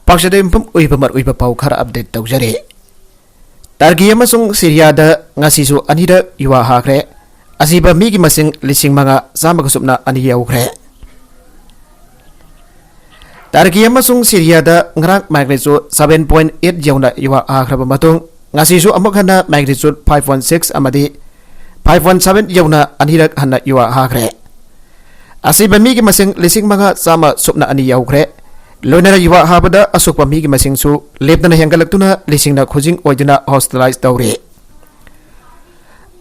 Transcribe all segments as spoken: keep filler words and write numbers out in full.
ꯄꯥꯛꯆꯗ ꯌꯨꯝꯐꯝ ꯑꯣꯏꯕ ꯃꯔꯨꯑꯣꯏꯕ ꯄꯥꯎ ꯈꯔ ꯑꯞꯗꯦꯠ ꯇꯧꯖꯔꯤ꯫ ꯇꯔꯀꯤ ꯑꯃꯁꯨꯡ ꯁꯤꯔꯤꯌꯥꯗ ꯉꯁꯤꯁꯨ ꯑꯅꯤꯔꯛ ꯌꯨ ꯑꯥꯔ ꯍꯥꯈ꯭ꯔꯦ꯫ ꯑꯁꯤꯕ ꯃꯤꯒꯤ ꯃꯁꯤꯡ ꯂꯤꯁꯤꯡ ꯃꯉꯥ ꯆꯥꯝꯃꯒ ꯁꯨꯞꯅ ꯑꯅꯤ ꯌꯧꯈ꯭ꯔꯦ꯫ ꯇꯔꯀꯤ ꯑꯃꯁꯨꯡ ꯁꯤꯔꯤꯌꯥꯗ ꯉꯔꯥꯡ magnitude seven point eight ꯌꯧꯅ ꯌꯨ ꯑꯥꯔ ꯍꯥꯈ꯭ꯔꯕ ꯃꯇꯨꯡ, ꯉꯁꯤꯁꯨ ꯑꯃꯨꯛ ꯍꯟꯅ magnitude five point six ꯑꯃꯗꯤ five point seven ꯌꯧꯅ ꯑꯅꯤꯔꯛ ꯍꯟꯅ ꯌꯨ ꯑꯥꯔ ꯍꯥꯈ꯭ꯔꯦ꯫ ꯑꯁꯤꯕ ꯃꯤꯒꯤ ꯃꯁꯤꯡ ꯂꯤꯁꯤꯡ ꯃꯉꯥ ꯆꯥꯝꯃ ꯁꯨꯞꯅ ꯑꯅꯤ ꯌꯧꯈ꯭ꯔꯦ꯫ ꯂꯣꯏꯅꯅ ꯌꯨ ꯑꯥꯔ ꯍꯥꯕꯗ ꯑꯁꯣꯛꯄ ꯃꯤꯒꯤ ꯃꯁꯤꯡꯁꯨ ꯂꯦꯞꯇꯅ ꯍꯦꯟꯒꯠꯂꯛꯇꯨꯅ ꯂꯤꯁꯤꯡꯅ ꯈꯨꯖꯤꯡ ꯑꯣꯏꯗꯨꯅ hospitalize ꯇꯧꯔꯤ꯫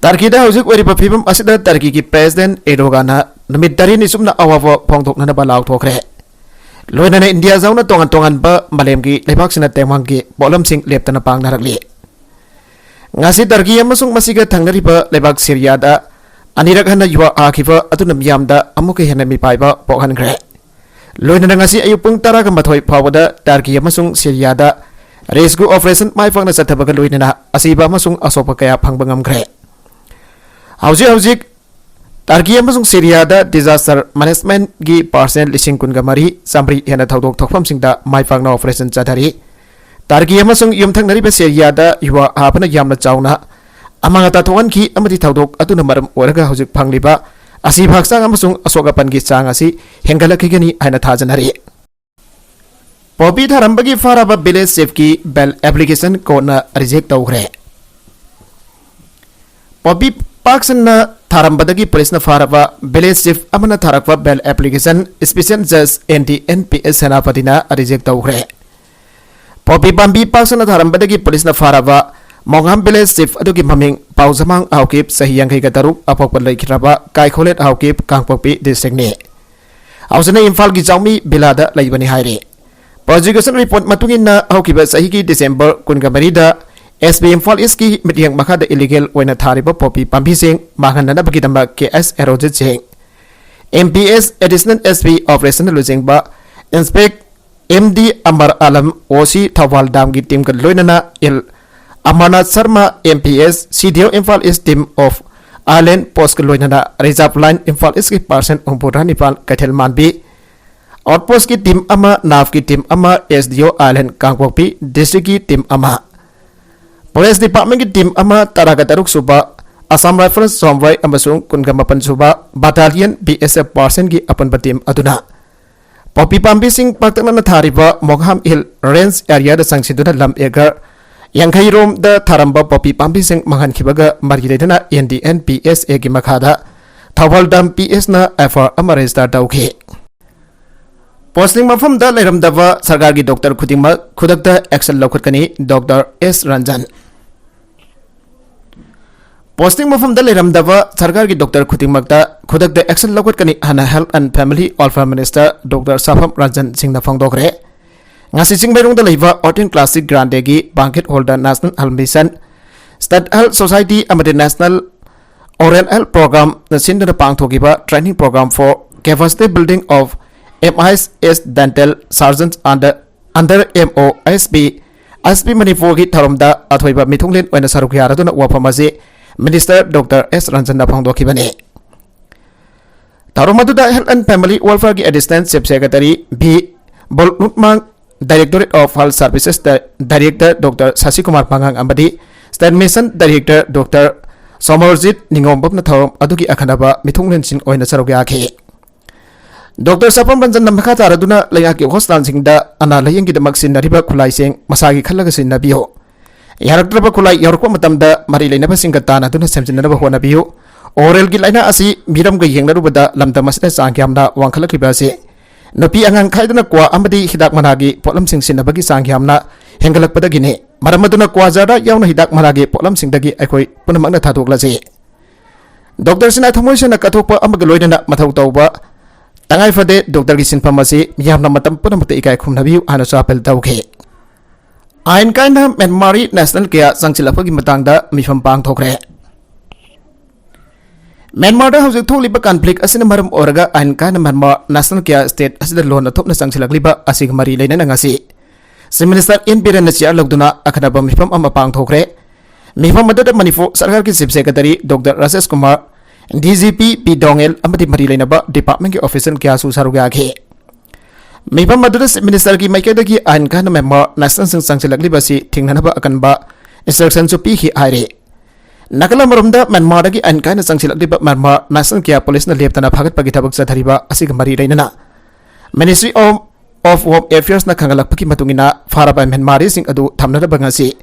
ꯇꯔꯀꯤꯗ ꯍꯧꯖꯤꯛ ꯑꯣꯏꯔꯤꯕ ꯐꯤꯕꯝ ꯑꯁꯤꯗ ꯇꯔꯀꯤꯒꯤ President ꯑꯦꯔꯗꯣꯒꯥꯟꯅ ꯅꯨꯃꯤꯠ ꯇꯔꯦꯠꯅꯤ ꯆꯨꯞꯅ ꯑꯋꯥꯕ ꯐꯣꯡꯗꯣꯛꯅꯅꯕ ꯂꯥꯎꯊꯣꯛꯈ꯭ꯔꯦ꯫ ꯂꯣꯏꯅꯅ ꯏꯟꯗꯤꯌꯥ ꯌꯥꯎꯅ ꯇꯣꯉꯥꯟ ꯇꯣꯉꯥꯟꯕ ꯃꯥꯂꯦꯝꯒꯤ ꯂꯩꯕꯥꯛꯁꯤꯡꯅ ꯇꯦꯡꯕꯥꯡꯒꯤ ꯄꯣꯠꯂꯝꯁꯤꯡ ꯂꯦꯞꯇꯅ ꯄꯥꯡꯅꯔꯛꯂꯤ꯫ ꯉꯁꯤ ꯇꯔꯀꯤ ꯑꯃꯁꯨꯡ ꯃꯁꯤꯒ ꯊꯪꯅꯔꯤꯕ ꯂꯩꯕꯥꯛ ꯁꯤꯔꯤꯌꯥꯗ ꯑꯅꯤꯔꯛ ꯍꯟꯅ ꯌꯨ ꯑꯥꯔ ꯍꯥꯈꯤꯕ ꯑꯗꯨꯅ ꯃꯤꯌꯥꯝꯗ ꯑꯃꯨꯛꯀ ꯍꯦꯟꯅ ꯃꯤꯄꯥꯏꯕ ꯄꯣꯛꯍꯟꯈ꯭ꯔꯦ꯫ ꯂꯣꯏꯅꯅ ꯉꯁꯤ ꯑꯌꯨꯛ ꯄꯨꯡ ꯇꯔꯥꯒ ꯃꯥꯊꯣꯏ ꯐꯥꯎꯕꯗ ꯇꯔꯀꯤ ꯑꯃꯁꯨꯡ ꯁꯤꯔꯤꯌꯥꯗ rescue operation ꯃꯥꯏ ꯄꯥꯛꯅ ꯆꯠꯊꯕꯒ ꯂꯣꯏꯅꯅ ꯑꯁꯤꯕ ꯑꯃꯁꯨꯡ ꯑꯁꯣꯛꯄ ꯀꯌꯥ ꯐꯪꯕ ꯉꯝꯈ꯭ꯔꯦ꯫ ꯍꯧꯖꯤꯛ ꯍꯧꯖꯤꯛ ꯇꯔꯀꯤ ꯑꯃꯁꯨꯡ ꯁꯤꯔꯤꯌꯥꯗ disaster managementꯒꯤ personnel ꯂꯤꯁꯤꯡ ꯀꯨꯟꯒ ꯃꯔꯤ ꯆꯥꯝꯃꯔꯤ ꯍꯦꯟꯅ ꯊꯧꯗꯣꯛ ꯊꯣꯛꯐꯝꯁꯤꯡꯗ ꯃꯥꯏ ꯄꯥꯛꯅ operation ꯆꯠꯊꯔꯤ꯫ ꯇꯔꯀꯤ ꯑꯃꯁꯨꯡ ꯌꯨꯝꯊꯪꯅꯔꯤꯕ ꯁꯤꯔꯤꯌꯥꯗ ꯌꯨ ꯑꯥꯔ ꯍꯥꯕꯅ ꯌꯥꯝꯅ ꯆꯥꯎꯅ ꯑꯃꯥꯡ ꯑꯇꯥ ꯊꯣꯛꯍꯟꯈꯤ ꯑꯃꯗꯤ ꯊꯧꯗꯣꯛ ꯑꯗꯨꯅ ꯃꯔꯝ ꯑꯣꯏꯔꯒ ꯍꯧꯖꯤꯛ ꯐꯪꯂꯤꯕ ꯑꯁꯤꯕ ꯍꯛꯆꯥꯡ ꯑꯃꯁꯨꯡ ꯑꯁꯣꯛ ꯑꯄꯟꯒꯤ ꯆꯥꯡ ꯑꯁꯤ ꯍꯦꯟꯒꯠꯂꯛꯈꯤꯒꯅꯤ ꯍꯥꯏꯅ ꯊꯥꯖꯅꯔꯤ꯫ ꯄꯣꯄꯤ ꯊꯥꯔꯝꯕꯒꯤ ꯐꯥꯔꯕ village chiefꯀꯤ bail application courtꯅ reject ꯇꯧꯈ꯭ꯔꯦ꯫ ꯄꯣꯄꯤ ꯄꯥꯛꯁꯟꯅ ꯊꯥꯔꯝꯕꯗꯒꯤ ꯄꯨꯂꯤꯁꯅ ꯐꯥꯔꯕ village chief ꯑꯃꯅ ꯊꯥꯔꯛꯄ bail application special judge N D P S ꯑꯦꯁ ꯁꯦꯅꯥꯄꯇꯤꯅ reject ꯇꯧꯈ꯭ꯔꯦ꯫ ꯄꯣꯄꯤ ꯄꯥꯝꯕꯤ ꯄꯥꯛꯁꯟꯅ ꯊꯥꯔꯝꯕꯗꯒꯤ ꯄꯨꯂꯤꯁꯅ ꯐꯥꯔꯕ ꯃꯣꯉꯥꯝ village chief ꯑꯗꯨꯒꯤ ꯃꯃꯤꯡ ꯄꯥꯎꯖꯃꯥꯡ ꯍꯥꯎꯀꯤꯞ, ꯆꯍꯤ ꯌꯥꯡꯈꯩꯒ ꯇꯔꯨꯛ, ꯑꯄꯣꯛꯄ ꯂꯩꯈꯤꯗ꯭ꯔꯕ ꯀꯥꯏꯈꯣꯂꯦꯠ ꯍꯥꯎꯀꯤꯞ, ꯀꯥꯡꯄꯣꯛꯄꯤ districtꯅꯤ꯫ ꯍꯧꯖꯤꯛꯅ ꯏꯝꯐꯥꯜꯒꯤ ꯖꯥꯎꯃꯤ ꯚꯤꯂꯥꯗ ꯂꯩꯕꯅꯤ ꯍꯥꯏꯔꯤ꯫ Prosecution report ꯃꯇꯨꯡ ꯏꯟꯅ ꯍꯧꯈꯤꯕ ꯆꯍꯤꯒꯤ December ꯀꯨꯟꯒ ꯃꯔꯤꯗ ꯑꯦꯁ ꯄꯤ ꯏꯝꯐꯥꯜ ꯏꯁꯀꯤ ꯃꯤꯠꯌꯦꯡ ꯃꯈꯥꯗ illegal ꯑꯣꯏꯅ ꯊꯥꯔꯤꯕ ꯄꯣꯄꯤ ꯄꯥꯝꯕꯤꯁꯤꯡ ꯃꯥꯡꯍꯟꯅꯅꯕꯒꯤꯗꯃꯛ ꯀꯦ S Herojit Singh, M P S Additional S P Operation ꯂꯨꯆꯤꯡꯕ Inspector M D Amar Alam, O C Thoubal ꯗꯥꯝꯒꯤ teamꯒ ꯂꯣꯏꯅꯅ L Amarnath Sharma, M P S C D ꯑꯣ ꯏꯝꯐꯥꯜ ꯏꯁ team of Island Postꯀ ꯂꯣꯏꯅꯅ Reserve Line ꯏꯝꯐꯥꯜ ꯏꯁꯀꯤ personnel ꯍꯨꯝꯐꯨꯇꯔꯥ ꯅꯤꯄꯥꯜ ꯀꯩꯊꯦꯜ ꯃꯥꯟꯕꯤ, ꯑꯥꯎꯠꯄꯣꯁꯀꯤ ꯇꯤꯝ ꯑꯃ, ꯅꯥꯐꯀꯤ ꯇꯤꯝ ꯑꯃ, ꯑꯦꯁ ꯗꯤ ꯑꯣ ꯑꯥꯏꯂꯦꯟ ꯀꯥꯡꯄꯣꯛꯄꯤ ꯗꯤꯁꯇ꯭ꯔꯤꯛꯀꯤ ꯇꯤꯝ ꯑꯃ, ꯐꯣꯔꯦꯁ ꯗꯤꯄꯥꯔꯠꯃꯦꯟꯒꯤ ꯇꯤꯝ ꯑꯃ, ꯇꯔꯥꯒ ꯇꯔꯨꯛ ꯁꯨꯕ ꯑꯁꯥꯝ ꯔꯥꯏꯐꯜꯁ ꯁꯣꯝꯔꯩ ꯑꯃꯁꯨꯡ ꯀꯨꯟꯒ ꯃꯥꯄꯟ ꯁꯨꯕ ꯕꯥꯇꯥꯂꯤꯌꯟ ꯕꯤ ꯑꯦꯁ ꯑꯦꯐ ꯄꯥꯔꯁꯟꯒꯤ ꯑꯄꯨꯟꯕ ꯇꯤꯝ ꯑꯗꯨꯅ ꯄꯣꯄꯤ ꯄꯥꯝꯕꯤꯁꯤꯡ ꯄꯥꯛꯇꯛꯅꯅ ꯊꯥꯔꯤꯕ ꯃꯣꯒꯥꯝ ꯍꯤꯜ ꯔꯦꯟꯖ ꯑꯦꯔꯤꯌꯥꯗ ꯆꯪꯁꯤꯟꯗꯨꯅ ꯂꯝ ꯑꯦꯀꯔ ꯌꯥꯡꯈꯩ ꯔꯣꯝꯗ ꯊꯥꯔꯝꯕ ꯄꯣꯄꯤ ꯄꯥꯝꯕꯤꯁꯤꯡ ꯃꯥꯡꯍꯟꯈꯤꯕꯒ ꯃꯔꯤ ꯂꯩꯅꯅ and D P S S ꯑꯦꯒꯤ ꯃꯈꯥꯗ ꯊꯧꯕꯥꯜ ꯗꯥꯝ ꯄꯤ ꯑꯦꯁꯅ ꯑꯦꯐ ꯑꯥꯏ ꯑꯥꯔ ꯑꯃ ꯔꯦꯖꯤꯁꯇꯔ ꯇꯧꯈꯤ꯫ ꯄꯣꯁꯇꯤꯡ ꯃꯐꯝꯗ ꯂꯩꯔꯝꯗꯕ ꯁꯔꯀꯥꯔꯒꯤ ꯗꯣꯛꯇꯔ ꯈꯨꯗꯤꯡꯃꯛ ꯈꯨꯗꯛꯇ ꯑꯦꯛꯁꯟ ꯂꯧꯈꯠꯀꯅꯤ, ꯗꯣꯛꯇꯔ ꯑꯦꯁ ꯔꯟꯖꯟ꯫ ꯄꯣꯁꯇꯤꯡ ꯃꯐꯝꯗ ꯂꯩꯔꯝꯗꯕ ꯁꯔꯀꯥꯔꯒꯤ ꯗꯣꯛꯇꯔ ꯈꯨꯗꯤꯡꯃꯛꯇ ꯈꯨꯗꯛꯇ ꯑꯦꯛꯁꯟ ꯂꯧꯈꯠꯀꯅꯤ ꯍꯥꯏꯅ health and family welfare minister doctor Sapam Ranjan ꯁꯤꯡꯅ ꯐꯣꯡꯗꯣꯛꯈ꯭ꯔꯦ꯫ ꯉꯁꯤ ꯆꯤꯡꯃꯩꯔꯣꯡꯗ ꯂꯩꯕ ꯑꯣꯇꯤꯟ ꯀ꯭ꯂꯥꯁꯤꯛ ꯒ꯭ꯔꯥꯟꯗꯦꯒꯤ ꯕꯥꯡꯀꯦꯠ ꯍꯣꯜꯗ national health mission, state health society ꯑꯃꯗꯤ ꯅꯦꯁꯅꯦꯜ ꯑꯣꯔꯦꯜ ꯍꯦꯜꯊ ꯄ꯭ꯔꯣꯒ꯭ꯔꯥꯝꯅ ꯁꯤꯟꯗꯨꯅ ꯄꯥꯡꯊꯣꯛꯈꯤꯕ training program for capacity building of M I S dental surgeons under, under M O S P, S P ꯃꯅꯤꯄꯨꯔꯒꯤ ꯊꯧꯔꯝꯗ ꯑꯊꯣꯏꯕ ꯃꯤꯊꯨꯡꯂꯦꯟ ꯑꯣꯏꯅ ꯁꯔꯨꯛ ꯌꯥꯔꯗꯨꯅ ꯋꯥꯐꯝ ꯑꯁꯤ ꯃꯤꯅꯤꯁꯇꯔ ꯗꯣꯛꯇꯔ ꯑꯦꯁ ꯔꯟꯖꯟꯅ ꯐꯣꯡꯗꯣꯛꯈꯤꯕꯅꯤ꯫ ꯊꯧꯔꯝ ꯑꯗꯨꯗ ꯍꯦꯜꯊ ꯑꯦꯟ ꯐꯦꯃꯤꯂꯤ ꯋꯦꯜꯐꯤꯌꯔꯒꯤ ꯑꯦꯗꯤꯁꯅꯦꯜ ꯆꯤꯐ ꯁꯦꯀ꯭ꯔꯦꯇꯔꯤ ꯚꯤ ꯕꯣꯜꯅꯨꯠꯃꯥꯡ, ꯗꯥꯏꯔꯦꯛꯇꯣꯔꯦꯠ ꯑꯣꯐ ꯍꯦꯜꯊ ꯁꯔꯚꯤꯁꯦꯁꯇ ꯗꯥꯏꯔꯦꯛꯇꯔ ꯗꯣꯛꯇꯔ ꯁꯁꯤꯀꯨꯃꯥꯔ ꯄꯉꯥꯡ ꯑꯃꯗꯤ state mission director doctor Somorjit ꯅꯤꯉꯣꯝꯕꯝꯅ ꯊꯧꯔꯝ ꯑꯗꯨꯒꯤ ꯑꯈꯟꯅꯕ ꯃꯤꯊꯨꯡꯂꯦꯟꯁꯤꯡ ꯑꯣꯏꯅ ꯁꯔꯨꯛ ꯌꯥꯈꯤ꯫ ꯗꯣꯛꯇꯔ ꯁꯥꯐꯝ ꯔꯟꯖꯟꯅ ꯃꯈꯥ ꯇꯥꯔꯗꯨꯅ ꯂꯩꯉꯥꯛꯀꯤ ꯍꯣꯁꯄꯤꯇꯥꯜꯁꯤꯡꯗ ꯑꯅꯥ ꯂꯥꯌꯦꯡꯒꯤꯗꯃꯛ ꯁꯤꯖꯤꯟꯅꯔꯤꯕ ꯈꯨꯠꯂꯥꯏꯁꯤꯡ ꯃꯁꯥꯒꯤ ꯈꯜꯂꯒ ꯁꯤꯖꯤꯟꯅꯕꯤꯌꯨ꯫ ꯌꯥꯔꯛꯇ꯭ꯔꯕ ꯈꯨꯠꯂꯥꯏ ꯌꯧꯔꯛꯄ ꯃꯇꯝꯗ ꯃꯔꯤ ꯂꯩꯅꯕꯁꯤꯡꯒ ꯇꯥꯟꯅꯗꯨꯅ ꯁꯦꯝꯖꯤꯟꯅꯅꯕ ꯍꯣꯠꯅꯕꯤꯌꯨ꯫ ꯑꯣꯔꯦꯜꯒꯤ ꯂꯥꯏꯅꯥ ꯑꯁꯤ ꯃꯤꯔꯝꯒ ꯌꯦꯡꯅꯔꯨꯕꯗ ꯂꯝꯗꯝ ꯑꯁꯤꯗ ꯆꯥꯡ ꯌꯥꯝꯅ ꯋꯥꯡꯈꯠꯂꯛꯂꯤꯕ ꯑꯁꯤ ꯅꯨꯄꯤ ꯑꯉꯥꯡ ꯈꯥꯏꯗꯅ ꯀ꯭ꯋꯥ ꯑꯃꯗꯤ ꯍꯤꯗꯥꯛ ꯃꯅꯥꯒꯤ ꯄꯣꯠꯂꯝꯁꯤꯡ ꯁꯤꯖꯤꯟꯅꯕꯒꯤ ꯆꯥꯡ ꯌꯥꯝꯅ ꯍꯦꯟꯒꯠꯂꯛꯄꯗꯒꯤꯅꯤ꯫ ꯃꯔꯝ ꯑꯗꯨꯅ ꯀ꯭ꯋꯥ ꯖꯥꯔꯗ ꯌꯥꯎꯅ ꯍꯤꯗꯥꯛ ꯃꯅꯥꯒꯤ ꯄꯣꯠꯂꯝꯁꯤꯡꯗꯒꯤ ꯑꯩꯈꯣꯏ ꯄꯨꯝꯅꯃꯛꯅ ꯊꯥꯗꯣꯛꯂꯁꯤ꯫ ꯗꯣꯛꯇꯔꯁꯤꯡꯅ ꯊꯃꯣꯏ ꯁꯦꯡꯅ ꯀꯠꯊꯣꯛꯄ ꯑꯃꯒ ꯂꯣꯏꯅꯅ ꯃꯊꯧ ꯇꯧꯕ ꯇꯉꯥꯏ ꯐꯗꯦ꯫ ꯗꯣꯛꯇꯔꯒꯤ ꯁꯤꯟꯐꯝ ꯑꯁꯤ ꯃꯤꯌꯥꯝꯅ ꯃꯇꯝ ꯄꯨꯝꯅꯃꯛꯇ ꯏꯀꯥꯏ ꯈꯨꯝꯅꯕꯤꯌꯨ ꯍꯥꯏꯅꯁꯨ ꯑꯄꯤꯜ ꯇꯧꯈꯤ꯫ ꯑꯥꯏꯟ ꯀꯥꯏꯅ ꯃ꯭ꯌꯥꯟꯃꯥꯔꯤ ꯅꯦꯁꯅꯦꯜ ꯀꯌꯥ ꯆꯪꯁꯤꯜꯂꯛꯄꯒꯤ ꯃꯇꯥꯡꯗ ꯃꯤꯐꯝ ꯄꯥꯡꯊꯣꯛꯈ꯭ꯔꯦ꯫ ꯃ꯭ꯌꯥꯟꯃꯥꯔꯗ ꯍꯧꯖꯤꯛ ꯊꯣꯛꯂꯤꯕ ꯀꯟꯐ꯭ꯂꯤꯛ ꯑꯁꯤꯅ ꯃꯔꯝ ꯑꯣꯏꯔꯒ ꯑꯥꯏꯟ ꯀꯥꯏꯅ ꯃ꯭ꯌꯥꯟꯃꯥꯔ ꯅꯦꯁꯅꯦꯜ ꯀꯌꯥ ꯁ꯭ꯇꯦꯠ ꯑꯁꯤꯗ ꯂꯣꯟꯅ ꯊꯣꯛꯅ ꯆꯪꯁꯤꯜꯂꯛꯂꯤꯕ ꯑꯁꯤꯒ ꯃꯔꯤ ꯂꯩꯅꯅ ꯉꯁꯤ ꯆꯤꯐ ꯃꯤꯅꯤꯁꯇꯔ ꯑꯦꯟ ꯕꯤꯔꯦꯟꯅ ꯆꯤꯌꯥꯔ ꯂꯧꯗꯨꯅ ꯑꯈꯟꯅꯕ ꯃꯤꯐꯝ ꯑꯃ ꯄꯥꯡꯊꯣꯛꯈ꯭ꯔꯦ꯫ ꯃꯤꯐꯝ ꯑꯗꯨꯗ ꯃꯅꯤꯄꯨꯔ ꯁꯔꯀꯥꯔꯒꯤ chief secretary doctor Rajesh Kumar, D G P P Dongel ꯑꯃꯗꯤ ꯃꯔꯤ ꯂꯩꯅꯕ ꯗꯤꯄꯥꯔꯠꯃꯦꯟꯒꯤ ꯑꯣꯐꯤꯁꯤꯌꯦꯜ ꯀꯌꯥꯁꯨ ꯁꯔꯨꯛ ꯌꯥꯈꯤ꯫ ꯃꯤꯐꯝ ꯑꯗꯨꯗ Chief Minister ꯒꯤ ꯃꯥꯏꯀꯩꯗꯒꯤ ꯑꯥꯏꯟ ꯀꯥꯏꯅ ꯃ꯭ꯌꯥꯟꯃꯥꯔ national ꯁꯤꯡ ꯆꯪꯁꯤꯜꯂꯛꯂꯤꯕ ꯑꯁꯤ ꯊꯤꯡꯅꯅꯕ ꯑꯀꯟꯕ instruction ꯁꯨ ꯄꯤꯈꯤ ꯍꯥꯏꯔꯤ꯫ ꯅꯥꯀꯜ ꯑꯃꯔꯣꯝꯗ ꯃ꯭ꯌꯥꯟꯃꯥꯔꯗꯒꯤ ꯑꯥꯏꯟ ꯀꯥꯏꯅ ꯆꯪꯁꯤꯜꯂꯛꯂꯤꯕ ꯃ꯭ꯌꯥꯟꯃꯥꯔ national ꯀꯌꯥ ꯄꯨꯂꯤꯁꯅ ꯂꯦꯞꯇꯅ ꯐꯥꯒꯠꯄꯒꯤ ꯊꯕꯛ ꯆꯠꯊꯔꯤꯕ ꯑꯁꯤꯒ ꯃꯔꯤ ꯂꯩꯅꯅ Ministry of, of Home Affairs ꯅ ꯈꯪꯍꯜꯂꯛꯄꯒꯤ ꯃꯇꯨꯡ ꯏꯟꯅ ꯐꯥꯔꯕ ꯃ꯭ꯌꯥꯟꯃꯥꯔꯤꯁꯤꯡ ꯑꯗꯨ ꯊꯝꯅꯅꯕ ꯉꯁꯤ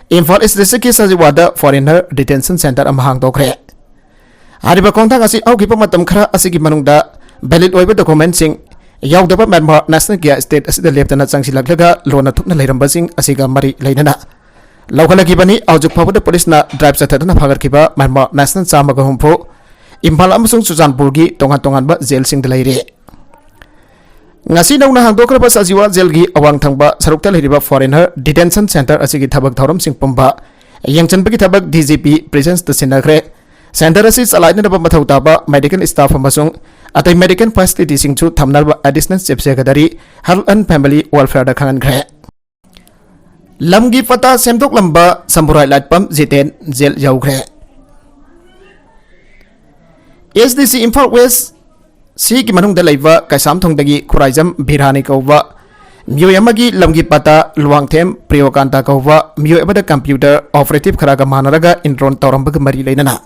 ꯏꯝꯐꯥꯜ East District ꯀꯤ ꯁꯖꯤꯋꯥꯗ foreigner detention centre ꯑꯃ ꯍꯥꯡꯗꯣꯛꯈ꯭ꯔꯦ꯫ ꯍꯥꯏꯔꯤꯕ ꯈꯣꯡꯊꯥꯡ ꯑꯁꯤ ꯍꯧꯈꯤꯕ ꯃꯇꯝ ꯈꯔ ꯑꯁꯤꯒꯤ ꯃꯅꯨꯡꯗ valid ꯑꯣꯏꯕ document ꯁꯤꯡ ꯌꯥꯎꯗꯕ ꯃ꯭ꯌꯥꯟꯃꯥꯔ national ꯀꯌꯥ state ꯑꯁꯤꯗ ꯂꯦꯞꯇꯅ ꯆꯪꯁꯤꯜꯂꯛꯂꯒ ꯂꯣꯟꯅ ꯊꯨꯞꯅ ꯂꯩꯔꯝꯕꯁꯤꯡ ꯑꯁꯤꯒ ꯃꯔꯤ ꯂꯩꯅꯅ ꯂꯧꯈꯠꯂꯛꯈꯤꯕꯅꯤ꯫ ꯍꯧꯖꯤꯛ ꯐꯥꯎꯕꯗ ꯄꯨꯂꯤꯁꯅ drive ꯆꯠꯊꯗꯨꯅ ꯐꯥꯒꯠꯈꯤꯕ ꯃ꯭ꯌꯥꯟꯃꯥꯔ national ꯆꯥꯝꯃꯒ ꯍꯨꯝꯐꯨ ꯏꯝꯐꯥꯜ ꯑꯃꯁꯨꯡ ꯆꯨꯔꯆꯥꯟꯄꯨꯔꯒꯤ ꯇꯣꯉꯥꯟ ꯇꯣꯉꯥꯟꯕ jail ꯁꯤꯡꯗ ꯂꯩꯔꯤ꯫ ꯉꯁꯤ ꯅꯧꯅ ꯍꯥꯡꯗꯣꯛꯈ꯭ꯔꯕ ꯁꯖꯤꯋꯥ jail ꯒꯤ ꯑꯋꯥꯡ ꯊꯪꯕ ꯁꯔꯨꯛꯇ ꯂꯩꯔꯤꯕ foreigner detention centre ꯑꯁꯤꯒꯤ ꯊꯕꯛ ꯊꯧꯔꯝꯁꯤꯡ ꯄꯨꯝꯕ ꯌꯦꯡꯁꯤꯟꯕꯒꯤ ꯊꯕꯛ D G P Prisons ꯇ ꯁꯤꯟꯅꯈ꯭ꯔꯦ꯫ Centre ꯑꯁꯤ ꯆꯂꯥꯏꯅꯅꯕ ꯃꯊꯧ ꯇꯥꯕ medical staff ꯑꯃꯁꯨꯡ ꯑꯇꯩ medical facility ꯁꯤꯡꯁꯨ ꯊꯝꯅꯕ Additional Chief Secretary Health and Family Welfare ꯗ ꯈꯪꯍꯟꯈ꯭ꯔꯦ꯫ ꯂꯝꯒꯤ ꯄꯇꯥ ꯁꯦꯝꯗꯣꯛꯂꯝꯕ ꯁꯝꯕꯨꯔꯥꯏ ꯂꯥꯠꯄꯝ Jiten jail ꯌꯧꯈ꯭ꯔꯦ꯫ S D C Imphal West ꯁꯤꯒꯤ ꯃꯅꯨꯡꯗ ꯂꯩꯕ ꯀꯩꯁꯥꯝꯊꯣꯡꯗꯒꯤ ꯈꯨꯔꯥꯏꯖꯝ ꯕꯤꯔꯥꯅꯤ ꯀꯧꯕ ꯃꯤꯑꯣꯏ ꯑꯃꯒꯤ ꯂꯝꯒꯤ ꯄꯇꯥ ꯂꯨꯋꯥꯡꯊꯦꯝ ꯄ꯭ꯔꯤꯌꯣꯀꯥꯟꯇ ꯀꯧꯕ ꯃꯤꯑꯣꯏ ꯑꯃꯗ computer operative ꯈꯔꯒ ꯃꯥꯟꯅꯔꯒ enroll ꯇꯧꯔꯝꯕꯒ ꯃꯔꯤ ꯂꯩꯅꯅ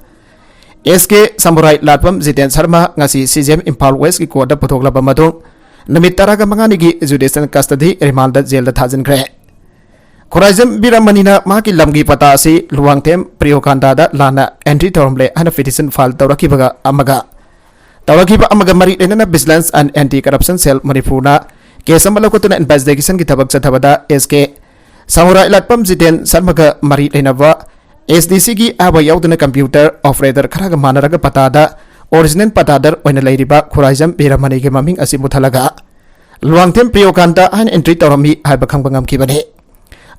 S K ꯁꯝꯕꯨꯔꯥꯏ ꯂꯥꯠꯄꯝ ꯖꯤꯇꯦꯟ ꯁꯔꯃ ꯉꯁꯤ C J M Imphal West ꯀꯤ court ꯇ ꯄꯨꯊꯣꯛꯂꯕ ꯃꯇꯨꯡ ꯅꯨꯃꯤꯠ ꯇꯔꯥꯒ ꯃꯉꯥꯅꯤꯒꯤ judicial custody remand ꯗ jail ꯗ ꯊꯥꯖꯤꯟꯈ꯭ꯔꯦ꯫ ꯈꯨꯔꯥꯏꯖꯝ ꯕꯤꯔꯃꯅꯤꯅ ꯃꯍꯥꯛꯀꯤ ꯂꯝꯒꯤ ꯄꯇꯥ ꯑꯁꯤ ꯂꯨꯋꯥꯡꯊꯦꯝ ꯄ꯭ꯔꯤꯌꯣꯀꯥꯟꯇꯥꯗ ꯂꯥꯟꯅ entry ꯇꯧꯔꯝꯂꯦ ꯍꯥꯏꯅ petition file ꯇꯧꯔꯛꯈꯤꯕꯒ ꯑꯃꯒ, ꯇꯧꯔꯛꯈꯤꯕ ꯑꯃꯒ ꯃꯔꯤ ꯂꯩꯅꯅ Vigilance and Anti Corruption Cell ꯃꯅꯤꯄꯨꯔꯅ case ꯑꯃ ꯂꯧꯈꯠꯇꯨꯅ investigation ꯒꯤ ꯊꯕꯛ ꯆꯠꯊꯕꯗ S K ꯁꯃꯨꯔꯥꯏ ꯂꯥꯠꯄꯝ ꯖꯤꯇꯦꯟ ꯁꯔꯃꯒ ꯃꯔꯤ ꯂꯩꯅꯕ S D C ꯒꯤ ꯑꯍꯥꯕ ꯌꯥꯎꯗꯅ computer operator ꯈꯔꯒ ꯃꯥꯟꯅꯔꯒ ꯄꯇꯥꯗ original ꯄꯇꯥꯗꯔ ꯑꯣꯏꯅ ꯂꯩꯔꯤꯕ ꯈꯨꯔꯥꯏꯖꯝ ꯕꯤꯔꯃꯅꯤꯒꯤ ꯃꯃꯤꯡ ꯑꯁꯤ ꯃꯨꯊꯠꯂꯒ ꯂꯨꯋꯥꯡꯊꯦꯝ ꯄ꯭ꯔꯤꯌꯣꯀꯥꯟꯇ ꯍꯥꯏꯅ entry ꯇꯧꯔꯝꯃꯤ ꯍꯥꯏꯕ ꯈꯪꯕ ꯉꯝꯈꯤꯕꯅꯤ꯫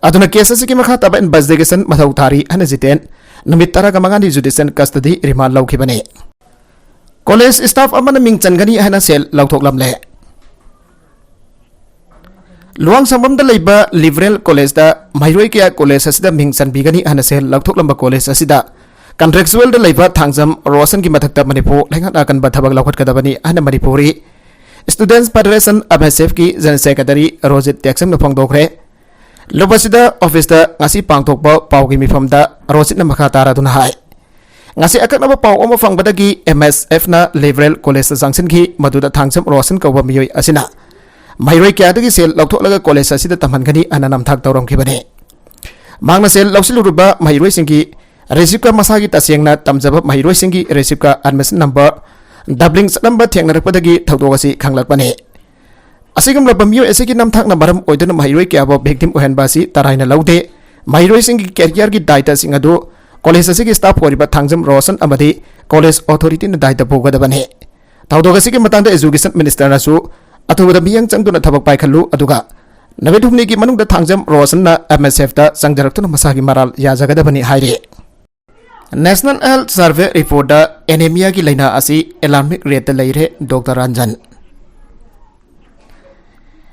ꯑꯗꯨꯅ case ꯑꯁꯤꯒꯤ ꯃꯈꯥ ꯇꯥꯕ investigation ꯃꯊꯧ ꯊꯥꯔꯤ ꯍꯥꯏꯅ ꯖꯤꯇꯦꯟ ꯅꯨꯃꯤꯠ ꯇꯔꯥꯒ ꯃꯉꯥꯅꯤ judicial custody remand ꯂꯧꯈꯤꯕꯅꯤ꯫ College staff ꯑꯃꯅ ꯃꯤꯡ ꯆꯟꯒꯅꯤ ꯍꯥꯏꯅ ꯁꯦꯜ ꯂꯧꯊꯣꯛꯂꯝꯂꯦ꯫ ꯂꯨꯋꯥꯡꯁꯪꯕꯝꯗ ꯂꯩꯕ Liberal College ꯇ ꯃꯍꯩꯔꯣꯏ ꯀꯌꯥ college ꯑꯁꯤꯗ ꯃꯤꯡ ꯆꯟꯕꯤꯒꯅꯤ ꯍꯥꯏꯅ ꯁꯦꯜ ꯂꯧꯊꯣꯛꯂꯝꯕ college ꯑꯁꯤꯗ contractual ꯗ ꯂꯩꯕ ꯊꯥꯡꯖꯝ ꯔꯣꯁꯟꯒꯤ ꯃꯊꯛꯇ ꯃꯅꯤꯄꯨꯔ ꯂꯩꯉꯥꯛꯅ ꯑꯀꯟꯕ ꯊꯕꯛ ꯂꯧꯈꯠꯀꯗꯕꯅꯤ ꯍꯥꯏꯅ Manipuri Students Federation, M S F ꯀꯤ General Secretary ꯔꯣꯖꯤꯠ ꯇꯦꯛꯆꯝꯅ ꯐꯣꯡꯗꯣꯛꯈ꯭ꯔꯦ꯫ ꯂꯨꯞ ꯑꯁꯤꯗ ꯑꯣꯐꯤꯁꯇ ꯉꯁꯤ ꯄꯥꯡꯊꯣꯛꯄ ꯄꯥꯎꯒꯤ ꯃꯤꯐꯝꯗ ꯔꯣꯖꯤꯠꯅ ꯃꯈꯥ ꯇꯥꯔꯗꯨꯅ ꯍꯥꯏ, ꯉꯁꯤ ꯑꯀꯛꯅꯕ ꯄꯥꯎ ꯑꯃ ꯐꯪꯕꯗꯒꯤ M S F ꯅ Liberal College ꯇ ꯆꯪꯁꯤꯟꯈꯤ꯫ ꯃꯗꯨꯗ ꯊꯥꯡꯖꯝ ꯔꯣꯁꯟ ꯀꯧꯕ ꯃꯤꯑꯣꯏ ꯑꯁꯤꯅ ꯃꯍꯩꯔꯣꯏ ꯀꯌꯥꯗꯒꯤ ꯁꯦꯜ ꯂꯧꯊꯣꯛꯂꯒ ꯀꯣꯂꯦꯖ ꯑꯁꯤꯗ ꯇꯝꯍꯟꯒꯅꯤ ꯍꯥꯏꯅ ꯅꯝꯊꯥꯛ ꯇꯧꯔꯝꯈꯤꯕꯅꯤ꯫ ꯃꯍꯥꯛꯅ ꯁꯦꯜ ꯂꯧꯁꯤꯜꯂꯨꯔꯤꯕ ꯃꯍꯩꯔꯣꯏꯁꯤꯡꯒꯤ ꯔꯤꯁꯤꯞꯀ ꯃꯁꯥꯒꯤ ꯇꯁꯦꯡꯅ ꯇꯝꯖꯕ ꯃꯍꯩꯔꯣꯏꯁꯤꯡꯒꯤ ꯔꯤꯁꯤꯞꯀ admission number doubling ꯆꯠꯂꯝꯕ ꯊꯦꯡꯅꯔꯛꯄꯗꯒꯤ ꯊꯧꯗꯣꯛ ꯑꯁꯤ ꯈꯪꯂꯛꯄꯅꯤ꯫ ꯑꯁꯤꯒꯨꯝꯂꯕ ꯃꯤꯑꯣꯏ ꯑꯁꯤꯒꯤ ꯅꯝꯊꯥꯛꯅ ꯃꯔꯝ ꯑꯣꯏꯗꯨꯅ ꯃꯍꯩꯔꯣꯏ ꯀꯌꯥꯕꯨ victim ꯑꯣꯏꯍꯟꯕ ꯑꯁꯤ ꯇꯔꯥꯏꯅ ꯂꯧꯗꯦ꯫ ꯃꯍꯩꯔꯣꯏꯁꯤꯡꯒꯤ career ꯒꯤ ꯗꯥꯏꯇꯁꯤꯡ ꯑꯗꯨ ꯀꯣꯂꯦꯖ ꯑꯁꯤꯒꯤ staff ꯑꯣꯏꯔꯤꯕ ꯊꯥꯡꯖꯝ ꯔꯣꯁꯟ ꯑꯃꯗꯤ ꯀꯣꯂꯦꯖ ꯑꯣꯊꯣꯔꯤꯇꯤꯅ ꯗꯥꯏꯇ ꯄꯨꯒꯗꯕꯅꯤ꯫ ꯊꯧꯗꯣꯛ ꯑꯁꯤꯒꯤ ꯃꯇꯥꯡꯗ Education Minister ꯅꯁꯨ ꯑꯊꯨꯕꯗ ꯃꯤꯠꯌꯦꯡ ꯆꯪꯗꯨꯅ ꯊꯕꯛ ꯄꯥꯏꯈꯠꯂꯨ, ꯑꯗꯨꯒ ꯅꯨꯃꯤꯠ ꯍꯨꯝꯅꯤꯒꯤ ꯃꯅꯨꯡꯗ ꯊꯥꯡꯖꯝ ꯔꯣꯁꯟꯅ M S F ꯇ ꯆꯪꯖꯔꯛꯇꯨꯅ ꯃꯁꯥꯒꯤ ꯃꯔꯥꯜ ꯌꯥꯖꯒꯗꯕꯅꯤ ꯍꯥꯏꯔꯤ꯫ National Health Survey Report ꯇ anemia ꯒꯤ ꯂꯥꯏꯅꯥ ꯑꯁꯤ alarmic rate ꯇ ꯂꯩꯔꯦ, doctor Ranjan.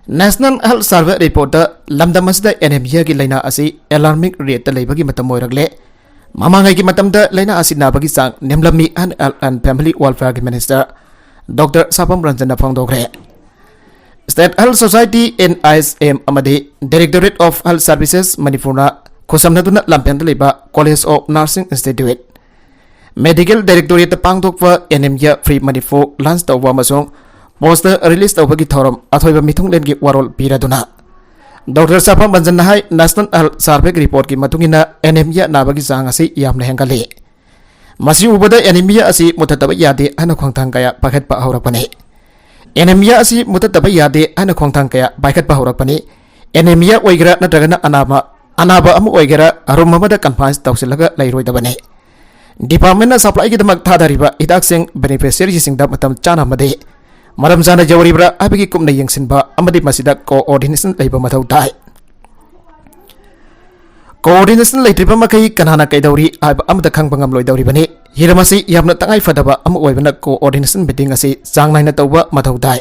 National Health Survey Report ꯇ ꯂꯝꯗꯝ ꯑꯁꯤꯗ anemia ꯒꯤ ꯂꯥꯏꯅꯥ ꯑꯁꯤ alarmic rate ꯇ ꯂꯩꯕꯒꯤ ꯃꯇꯝ ꯑꯣꯏꯔꯛꯂꯦ꯫ ꯃꯃꯥꯡꯉꯩꯒꯤ ꯃꯇꯝꯗ ꯂꯥꯏꯅꯥ ꯑꯁꯤ ꯅꯥꯕꯒꯤ ꯆꯥꯡ ꯅꯦꯝꯂꯝꯃꯤ ꯍꯥꯏꯅ Health and Family Welfare ꯒꯤ Minister ꯗꯣꯛꯇꯔ ꯁꯥꯄꯝ ꯔꯟꯖꯟꯅ ꯐꯣꯡꯗꯣꯛꯈ꯭ꯔꯦ꯫ State Health Society, N H M, ꯑꯃꯗꯤ Directorate of Health Services ꯃꯅꯤꯄꯨꯔꯅ ꯈꯨꯠꯁꯝꯅꯗꯨꯅ ꯂꯝꯐꯦꯜꯗ ꯂꯩꯕ College of Nursing Institute, Medical Directorate ꯇ ꯄꯥꯡꯊꯣꯛꯄ Anemia Free Manipur launch ꯇꯧꯕ ꯑꯃꯁꯨꯡ poster release ꯇꯧꯕꯒꯤ ꯊꯧꯔꯝ ꯑꯊꯣꯏꯕ ꯃꯤꯊꯨꯡꯂꯦꯟꯒꯤ ꯋꯥꯔꯣꯜ ꯄꯤꯔꯗꯨꯅ, ꯗꯣꯛꯇꯔ ꯁꯥꯐꯝ ꯔꯟꯖꯟꯅ ꯍꯥꯏ, National Health Survey Report ꯀꯤ ꯃꯇꯨꯡ ꯏꯟꯅ anemia ꯅꯥꯕꯒꯤ ꯆꯥꯡ ꯑꯁꯤ ꯌꯥꯝꯅ ꯍꯦꯟꯒꯠꯂꯤ꯫ ꯃꯁꯤ ꯎꯕꯗ anemia ꯑꯁꯤ ꯃꯨꯊꯠꯇꯕ ꯌꯥꯗꯦ ꯍꯥꯏꯅ ꯈꯣꯡꯊꯥꯡ ꯀꯌꯥ ꯄꯥꯏꯈꯠꯄ ꯍꯧꯔꯛꯄꯅꯤ꯫ Anemia ꯑꯁꯤ ꯃꯨꯊꯠꯇꯕ ꯌꯥꯗꯦ ꯍꯥꯏꯅ ꯈꯣꯡꯊꯥꯡ ꯀꯌꯥ ꯄꯥꯏꯈꯠꯄ ꯍꯧꯔꯛꯄꯅꯤ꯫ Anemia ꯑꯣꯏꯒꯦꯔꯥ ꯅꯠꯇ꯭ꯔꯒꯅ ꯑꯅꯥꯕ, ꯑꯅꯥꯕ ꯑꯃ ꯑꯣꯏꯒꯦꯔꯥ, room ꯑꯃꯗ confine ꯇꯧꯁꯤꯜꯂꯒ ꯂꯩꯔꯣꯏꯗꯕꯅꯤ꯫ Department ꯅ supply ꯒꯤꯗꯃꯛ ꯊꯥꯗꯔꯤꯕ ꯍꯤꯗꯥꯛꯁꯤꯡ beneficiary ꯁꯤꯡꯗ ꯃꯇꯝ ꯆꯥꯅ ꯑꯃꯗꯤ ꯃꯔꯝ ꯆꯥꯅ ꯌꯧꯔꯤꯕ꯭ꯔꯥ ꯍꯥꯏꯕꯒꯤ ꯀꯨꯞꯅ ꯌꯦꯡꯁꯤꯟꯕ ꯑꯃꯗꯤ ꯃꯁꯤꯗ coordination ꯂꯩꯕ ꯃꯊꯧ ꯇꯥꯏ꯫ Coordination ꯂꯩꯇ꯭ꯔꯤꯕ ꯃꯈꯩ ꯀꯅꯥꯅ ꯀꯩꯗꯧꯔꯤ ꯍꯥꯏꯕ ꯑꯃꯠꯇ ꯈꯪꯕ ꯉꯝꯂꯣꯏꯗꯧꯔꯤꯕꯅꯤ꯫ ꯍꯤꯔꯝ ꯑꯁꯤ ꯌꯥꯝꯅ ꯇꯉꯥꯏ ꯐꯗꯕ ꯑꯃ ꯑꯣꯏꯕꯅ coordination meeting ꯑꯁꯤ ꯆꯥꯡ ꯅꯥꯏꯅ ꯇꯧꯕ ꯃꯊꯧ ꯇꯥꯏ꯫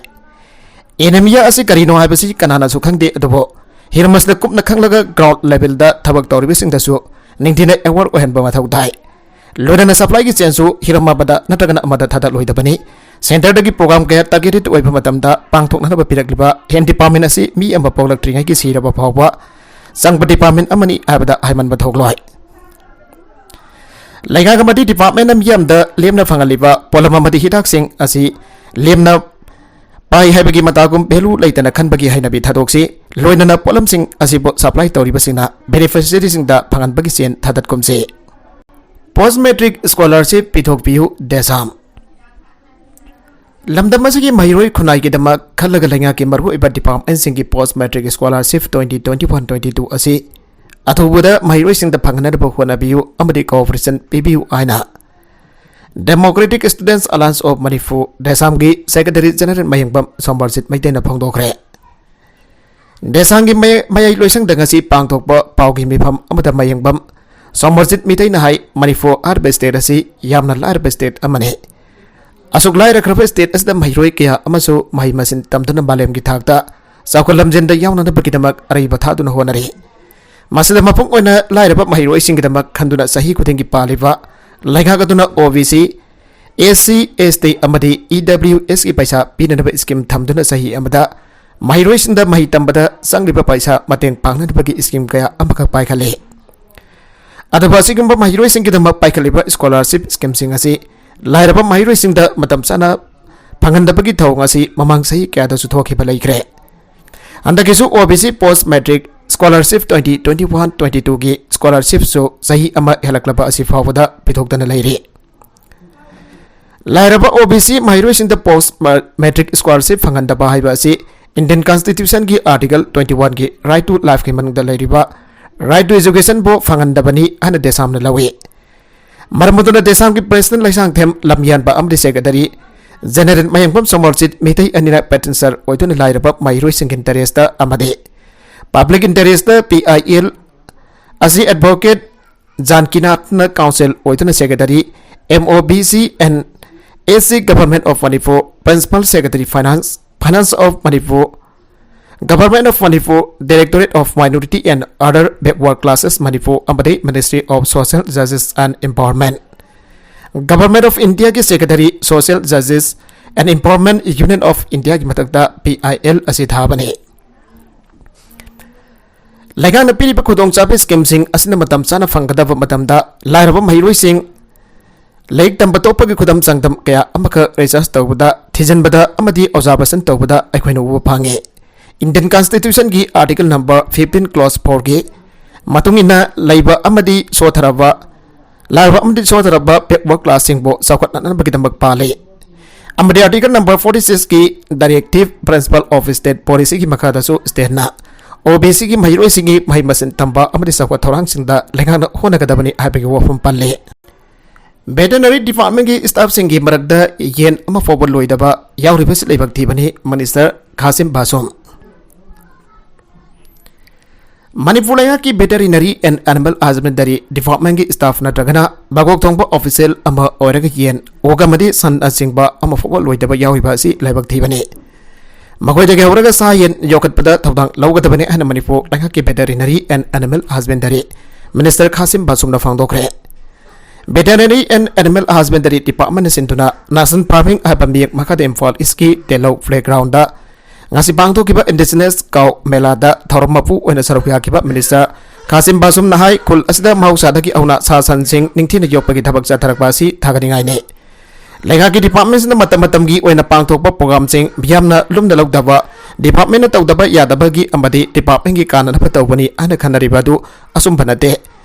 Anemia ꯑꯁꯤ ꯀꯔꯤꯅꯣ ꯍꯥꯏꯕꯁꯤ ꯀꯅꯥꯅꯁꯨ ꯈꯪꯗꯦ, ꯑꯗꯨꯕꯨ ꯍꯤꯔꯝ ꯑꯁꯤꯗ ꯀꯨꯞꯅ ꯈꯪꯂꯒ ground level ꯗ ꯊꯕꯛ ꯇꯧꯔꯤꯕꯁꯤꯡꯗꯁꯨ ꯅꯤꯡꯊꯤꯅ aware ꯑꯣꯏꯍꯟꯕ ꯃꯊꯧ ꯇꯥꯏ꯫ ꯂꯣꯏꯅꯅ supply ꯒꯤ chain ꯁꯨ ꯍꯤꯔꯝ ꯑꯃꯗ ꯅꯠꯇ꯭ꯔꯒꯅ ꯑꯃꯗ ꯊꯥꯗꯠꯂꯣꯏꯗꯕꯅꯤ꯫ ꯁꯦꯟꯇꯔꯗꯒꯤ ꯄ꯭ꯔꯣꯒ꯭ꯔꯥꯝ ꯀꯌꯥ ꯇꯥꯔꯒꯦꯇꯦꯗ ꯑꯣꯏꯕ ꯃꯇꯝꯗ ꯄꯥꯡꯊꯣꯛꯅꯅꯕ ꯄꯤꯔꯛꯂꯤꯕ ꯍꯦꯟ ꯗꯤꯄꯥꯔꯠꯃꯦꯟ ꯑꯁꯤ ꯃꯤ ꯑꯃ ꯄꯣꯛꯂꯛꯇ꯭ꯔꯤꯉꯩꯒꯤ ꯁꯤꯔꯕ ꯐꯥꯎꯕ ꯆꯪꯕ ꯗꯤꯄꯥꯔꯠꯃꯦꯟ ꯑꯃꯅꯤ ꯍꯥꯏꯕꯗ ꯍꯥꯏꯃꯟꯕ ꯊꯣꯛꯂꯣꯏ꯫ ꯂꯩꯉꯥꯛ ꯑꯃꯗꯤ ꯗꯤꯄꯥꯔꯠꯃꯦꯟꯅ ꯃꯤꯌꯥꯝꯗ ꯂꯦꯝꯅ ꯐꯪꯍꯜꯂꯤꯕ ꯄꯣꯠꯂꯝ ꯑꯃꯗꯤ ꯍꯤꯗꯥꯛꯁꯤꯡ ꯑꯁꯤ ꯂꯦꯝꯅ ꯄꯥꯏ ꯍꯥꯏꯕꯒꯤ ꯃꯇꯥꯒꯨꯝ ꯚꯦꯂꯨ ꯂꯩꯇꯅ ꯈꯟꯕꯒꯤ ꯍꯩꯅꯕꯤ ꯊꯥꯗꯣꯛꯁꯤ꯫ ꯂꯣꯏꯅꯅ ꯄꯣꯠꯂꯝꯁꯤꯡ ꯑꯁꯤꯕꯨ ꯁꯄ꯭ꯂꯥꯏ ꯇꯧꯔꯤꯕꯁꯤꯡꯅ ꯕꯦꯅꯤꯐꯤꯁꯔꯤꯁꯤꯡꯗ ꯐꯪꯍꯟꯕꯒꯤ ꯆꯦꯟ ꯊꯥꯗꯠꯀꯨꯝꯁꯤ꯫ ꯄꯣꯁ ꯃꯦꯇ꯭ꯔꯤꯛ ꯁ꯭ꯀꯣꯂꯔꯁꯤꯞ ꯄꯤꯊꯣꯛꯄꯤꯌꯨ, ꯗꯦꯁꯥꯝ꯫ ꯂꯝꯗꯝ ꯑꯁꯤꯒꯤ ꯃꯍꯩꯔꯣꯏ ꯈꯨꯟꯅꯥꯏꯒꯤꯗꯃꯛ ꯈꯜꯂꯒ ꯂꯩꯉꯥꯛꯀꯤ ꯃꯔꯨꯑꯣꯏꯕ ꯗꯤꯄꯥꯔꯠꯃꯦꯟꯁꯤꯡꯒꯤ post matric scholarship twenty twenty one twenty two ꯑꯁꯤ ꯑꯊꯨꯕꯗ ꯃꯍꯩꯔꯣꯏꯁꯤꯡꯗ ꯐꯪꯍꯟꯅꯕ ꯍꯣꯠꯅꯕꯤꯌꯨ ꯑꯃꯗꯤ ꯀꯣꯑꯣꯄꯔꯦꯁꯟ ꯄꯤꯕꯤꯌꯨ ꯍꯥꯏꯅ Democratic Students Alliance of Manipur, ꯗꯦꯁꯥꯝꯒꯤ ꯁꯦꯀ꯭ꯔꯦꯇꯔꯤ ꯖꯦꯅꯔꯦꯜ ꯃꯌꯦꯡꯕꯝ ꯁꯣꯃꯔꯖꯤꯠ ꯃꯩꯇꯩꯅ ꯐꯣꯡꯗꯣꯛꯈ꯭ꯔꯦ꯫ ꯗꯦꯁꯥꯝꯒꯤ ꯃꯌꯥꯏ ꯂꯣꯏꯁꯪꯗ ꯉꯁꯤ ꯄꯥꯡꯊꯣꯛꯄ ꯄꯥꯎꯒꯤ ꯃꯤꯐꯝ ꯑꯃꯗ ꯃꯌꯦꯡꯕꯝ ꯁꯣꯃꯔꯖꯤꯠ ꯃꯩꯇꯩꯅ ꯍꯥꯏ, ꯃꯅꯤꯄꯨꯔ ꯍꯥꯏꯔꯤꯕ ꯁ꯭ꯇꯦꯠ ꯑꯁꯤ ꯌꯥꯝꯅ ꯂꯥꯏꯔꯕ ꯁ꯭ꯇꯦꯠ ꯑꯃꯅꯤ꯫ ꯑꯁꯨꯛ ꯂꯥꯏꯔꯈ꯭ꯔꯕ ꯁ꯭ꯇꯦꯠ ꯑꯁꯤꯗ ꯃꯍꯩꯔꯣꯏ ꯀꯌꯥ ꯑꯃꯁꯨ ꯃꯍꯩ ꯃꯁꯤꯡ ꯇꯝꯗꯨꯅ ꯃꯥꯂꯦꯝꯒꯤ ꯊꯥꯛꯇ ꯆꯥꯎꯈꯠ ꯂꯝꯖꯦꯟꯗ ꯌꯥꯎꯅꯅꯕꯒꯤꯗꯃꯛ ꯑꯔꯩꯕ ꯊꯥꯗꯨꯅ ꯍꯣꯠꯅꯔꯤ꯫ ꯃꯁꯤꯗ ꯃꯄꯨꯡ ꯑꯣꯏꯅ ꯂꯥꯏꯔꯕ ꯃꯍꯩꯔꯣꯏꯁꯤꯡꯒꯤꯗꯃꯛ ꯈꯟꯗꯨꯅ ꯆꯍꯤ ꯈꯨꯗꯤꯡꯒꯤ ꯄꯥꯜꯂꯤꯕ ꯂꯩꯉꯥꯛ ꯑꯗꯨꯅ ꯑꯣ ꯕꯤ ꯁꯤ, ꯑꯦꯁ ꯁꯤ, ꯑꯦꯁ ꯇꯤ ꯑꯃꯗꯤ ꯏ ꯗꯕ꯭ꯂꯤꯌꯨ ꯑꯦꯁꯀꯤ ꯄꯩꯁꯥ ꯄꯤꯅꯅꯕ ꯁ꯭ꯀꯤꯝ ꯊꯝꯗꯨꯅ ꯆꯍꯤ ꯑꯃꯗ ꯃꯍꯩꯔꯣꯏꯁꯤꯡꯗ ꯃꯍꯩ ꯇꯝꯕꯗ ꯆꯪꯂꯤꯕ ꯄꯩꯁꯥ ꯃꯇꯦꯡ ꯄꯥꯡꯅꯅꯕꯒꯤ ꯁ꯭ꯀꯤꯝ ꯀꯌꯥ ꯑꯃꯈꯛ ꯄꯥꯏꯈꯠꯂꯤ꯫ ꯑꯗꯨꯕꯨ ꯑꯁꯤꯒꯨꯝꯕ ꯃꯍꯩꯔꯣꯏꯁꯤꯡꯒꯤꯗꯃꯛ ꯄꯥꯏꯈꯠꯂꯤꯕ ꯁ꯭ꯀꯣꯂꯔꯁꯤꯞ ꯁ꯭ꯀꯤꯝꯁꯤꯡ ꯑꯁꯤ ꯂꯥꯏꯔꯕ ꯃꯍꯩꯔꯣꯏꯁꯤꯡꯗ ꯃꯇꯝ ꯆꯥꯅ ꯐꯪꯍꯟꯗꯕꯒꯤ ꯊꯧꯑꯣꯡ ꯑꯁꯤ ꯃꯃꯥꯡ ꯆꯍꯤ ꯀꯌꯥꯗꯁꯨ ꯊꯣꯛꯈꯤꯕ ꯂꯩꯈ꯭ꯔꯦ꯫ ꯍꯟꯗꯛꯀꯤꯁꯨ O B C post matric scholarship twenty twenty one twenty ꯇꯨꯒꯤ ꯁ꯭ꯀꯣꯂꯔꯁꯤꯞꯁꯨ ꯆꯍꯤ ꯑꯃ ꯍꯦꯜꯂꯛꯂꯕ ꯑꯁꯤ ꯐꯥꯎꯕꯗ ꯄꯤꯊꯣꯛꯇꯅ ꯂꯩꯔꯤ꯫ ꯂꯥꯏꯔꯕ ꯑꯣ ꯕꯤ ꯁꯤ ꯃꯍꯩꯔꯣꯏꯁꯤꯡꯗ ꯄꯣꯁ ꯃꯦꯇ꯭ꯔꯤꯛ ꯁ꯭ꯀꯣꯂꯔꯁꯤꯞ ꯐꯪꯍꯟꯗꯕ ꯍꯥꯏꯕ ꯑꯁꯤ ꯏꯟꯗꯤꯌꯟ ꯀꯟꯁꯇꯤꯇ꯭ꯌꯨꯁꯟꯒꯤ ꯑꯥꯔꯇꯤꯀꯜ ꯇ꯭ꯋꯦꯟꯇꯤ ꯋꯥꯟꯒꯤ Right to Lifeꯀꯤ ꯃꯅꯨꯡꯗ ꯂꯩꯔꯤꯕ Right to Educationꯕꯨ ꯐꯪꯍꯟꯗꯕꯅꯤ ꯍꯥꯏꯅ ꯗꯦꯁꯥꯝꯅ ꯂꯧꯏ꯫ ꯃꯔꯝ ꯑꯗꯨꯅ ꯗꯦꯁꯥꯝꯒꯤ ꯄ꯭ꯔꯦꯁꯤꯗꯦꯟꯠ ꯂꯩꯁꯥꯡꯊꯦꯝ ꯂꯝꯌꯥꯟꯕ ꯑꯃꯗꯤ ꯁꯦꯀ꯭ꯔꯦꯇꯔꯤ ꯖꯦꯅꯔꯦꯜ ꯃꯌꯦꯡꯕꯝ ꯁꯣꯃꯔꯖꯤꯠ ꯃꯤꯇꯩ ꯑꯅꯤꯅ ꯄꯦꯇꯤꯁꯅꯔ ꯑꯣꯏꯗꯨꯅ ꯂꯥꯏꯔꯕ ꯃꯍꯩꯔꯣꯏꯁꯤꯡꯒꯤ ꯏꯟꯇꯔꯦꯁꯇ ꯑꯃꯗꯤ public interest P I L ꯑꯁꯤ ꯑꯦꯗꯚꯣꯀꯦꯠ ꯖꯥꯟꯀꯤꯅꯥꯊꯅ ꯀꯥꯎꯟꯁꯤꯜ ꯑꯣꯏꯗꯨꯅ secretary, M O B C and S C Government of Manipur, Principal Secretary Finance, Finance of Manipur, Government of Manipur, Directorate of Minority and Other Backward Classes Manipur ꯑꯃꯗꯤ Ministry of Social Justice and Empowerment, Government of Indiaꯒꯤ Secretary Social Justice and Empowerment Union of Indiaꯒꯤ ꯃꯊꯛꯇ P I L ꯑꯁꯤ ꯊꯥꯕꯅꯤ꯫ ꯂꯩꯉꯥꯛꯅ ꯄꯤꯔꯤꯕ ꯈꯨꯗꯣꯡꯆꯥꯕ scheme ꯁꯤꯡ ꯑꯁꯤꯅ ꯃꯇꯝ ꯆꯥꯅ ꯐꯪꯒꯗꯕ ꯃꯇꯝꯗ ꯂꯥꯏꯔꯕ ꯃꯍꯩꯔꯣꯏꯁꯤꯡ ꯂꯥꯏꯔꯤꯛ ꯇꯝꯕ ꯇꯣꯛꯄꯒꯤ ꯈꯨꯗꯝ ꯆꯥꯡꯗꯝ ꯀꯌꯥ ꯑꯃꯈꯛ research ꯇꯧꯕꯗ, ꯊꯤꯖꯤꯟꯕꯗ ꯑꯃꯗꯤ observation ꯇꯧꯕꯗ ꯑꯩꯈꯣꯏꯅ ꯎꯕ ꯐꯪꯉꯤ꯫ Indian Constitution ꯒꯤ Article number fifteen clause four ꯒꯤ ꯃꯇꯨꯡ ꯏꯟꯅ ꯂꯩꯕ ꯑꯃꯗꯤ ꯁꯣꯊꯔꯕ, ꯂꯥꯏꯔꯕ ꯑꯃꯗꯤ ꯁꯣꯊꯔꯕ backward class ꯁꯤꯡꯕꯨ ꯆꯥꯎꯈꯠꯅꯅꯕꯒꯤꯗꯃꯛ ꯄꯥꯜꯂꯤ꯫ ꯑꯃꯗꯤ Article number forty six ꯀꯤ Directive Principle of State Policy ꯒꯤ ꯃꯈꯥꯗꯁꯨ state ꯅ O B C ꯒꯤ ꯃꯍꯩꯔꯣꯏꯁꯤꯡꯒꯤ ꯃꯍꯩ ꯃꯁꯤꯡ ꯇꯝꯕ ꯑꯃꯗꯤ ꯆꯥꯎꯈꯠ ꯊꯧꯔꯥꯡꯁꯤꯡꯗ ꯂꯩꯉꯥꯛꯅ ꯍꯣꯠꯅꯒꯗꯕꯅꯤ ꯍꯥꯏꯕꯒꯤ ꯋꯥꯐꯝ ꯄꯜꯂꯤ꯫ Veterinary Department ꯀꯤ staff ꯁꯤꯡꯒꯤ ꯃꯔꯛꯇ ꯌꯦꯟ ꯑꯃ ꯐꯥꯎꯕ ꯂꯣꯏꯗꯕ ꯌꯥꯎꯔꯤꯕꯁꯤ ꯂꯥꯏꯕꯛ ꯊꯤꯕꯅꯤ, Minister ꯈꯥꯁꯤꯝ ꯕꯥꯁꯨꯝ꯫ ꯃꯅꯤꯄꯨꯔ ꯂꯩꯉꯥꯛꯀꯤ Veterinary and Animal Husbandry Department ꯀꯤ staff ꯅꯠꯇ꯭ꯔꯒꯅ ꯃꯀꯣꯛ ꯊꯣꯡꯕ official ꯑꯃ ꯑꯣꯏꯔꯒ ꯌꯦꯟ, ꯑꯣꯛ ꯑꯃꯗꯤ ꯁꯟꯅꯆꯤꯡꯕ ꯑꯃ ꯐꯥꯎꯕ ꯂꯣꯏꯗꯕ ꯌꯥꯎꯔꯤꯕ ꯑꯁꯤ ꯂꯥꯏꯕꯛ ꯊꯤꯕꯅꯤ꯫ ꯃꯈꯣꯏꯗꯒꯤ ꯍꯧꯔꯒ ꯁꯥ ꯌꯦꯟ ꯌꯣꯛꯈꯠꯄꯗ ꯊꯧꯗꯥꯡ ꯂꯧꯒꯗꯕꯅꯤ ꯍꯥꯏꯅ ꯃꯅꯤꯄꯨꯔ ꯂꯩꯉꯥꯛꯀꯤ Veterinary and Animal Husbandry Minister ꯈꯥꯁꯤꯝ ꯕꯥꯁꯨꯝꯅ ꯐꯣꯡꯗꯣꯛꯈ꯭ꯔꯦ꯫ Veterinary and Animal Husbandry Department ꯅ ꯁꯤꯟꯗꯨꯅ National Farming ꯍꯥꯏꯕ ꯃꯤꯌꯦꯛ ꯃꯈꯥꯗ ꯏꯝꯐꯥꯜ East ꯀꯤ ꯇꯦꯂꯧ playground ꯗ ꯉꯁꯤ ꯄꯥꯡꯊꯣꯛꯈꯤꯕ Indigenous Cow ꯃꯦꯂꯥꯗ ꯊꯧꯔꯝ ꯃꯄꯨ ꯑꯣꯏꯅ ꯁꯔꯨꯛ ꯌꯥꯈꯤꯕ Minister ꯈꯥꯁꯤꯝ ꯕꯥꯁꯨꯝꯅ ꯍꯥꯏ, ꯈꯨꯜ ꯑꯁꯤꯗ ꯃꯍꯧꯁꯥꯗꯒꯤ ꯍꯧꯅ ꯁꯥ ꯁꯟꯁꯤꯡ ꯅꯤꯡꯊꯤꯅ ꯌꯣꯛꯄꯒꯤ ꯊꯕꯛ ꯆꯠꯊꯔꯛꯄ ꯑꯁꯤ ꯊꯥꯒꯠꯅꯤꯡꯉꯥꯏꯅꯤ꯫ ꯂꯩꯉꯥꯛꯀꯤ department ꯁꯤꯡꯅ ꯃꯇꯝ ꯃꯇꯝꯒꯤ ꯑꯣꯏꯅ ꯄꯥꯡꯊꯣꯛꯄ program ꯁꯤꯡ ꯃꯤꯌꯥꯝꯅ ꯂꯨꯝꯅ ꯂꯧꯗꯕ, department ꯅ ꯇꯧꯗꯕ ꯌꯥꯗꯕꯒꯤ ꯑꯃꯗꯤ department ꯀꯤ ꯀꯥꯟꯅꯅꯕ ꯇꯧꯕꯅꯤ ꯍꯥꯏꯅ ꯈꯟꯅꯔꯤꯕ ꯑꯗꯨ ꯑꯆꯨꯝꯕ ꯅꯠꯇꯦ꯫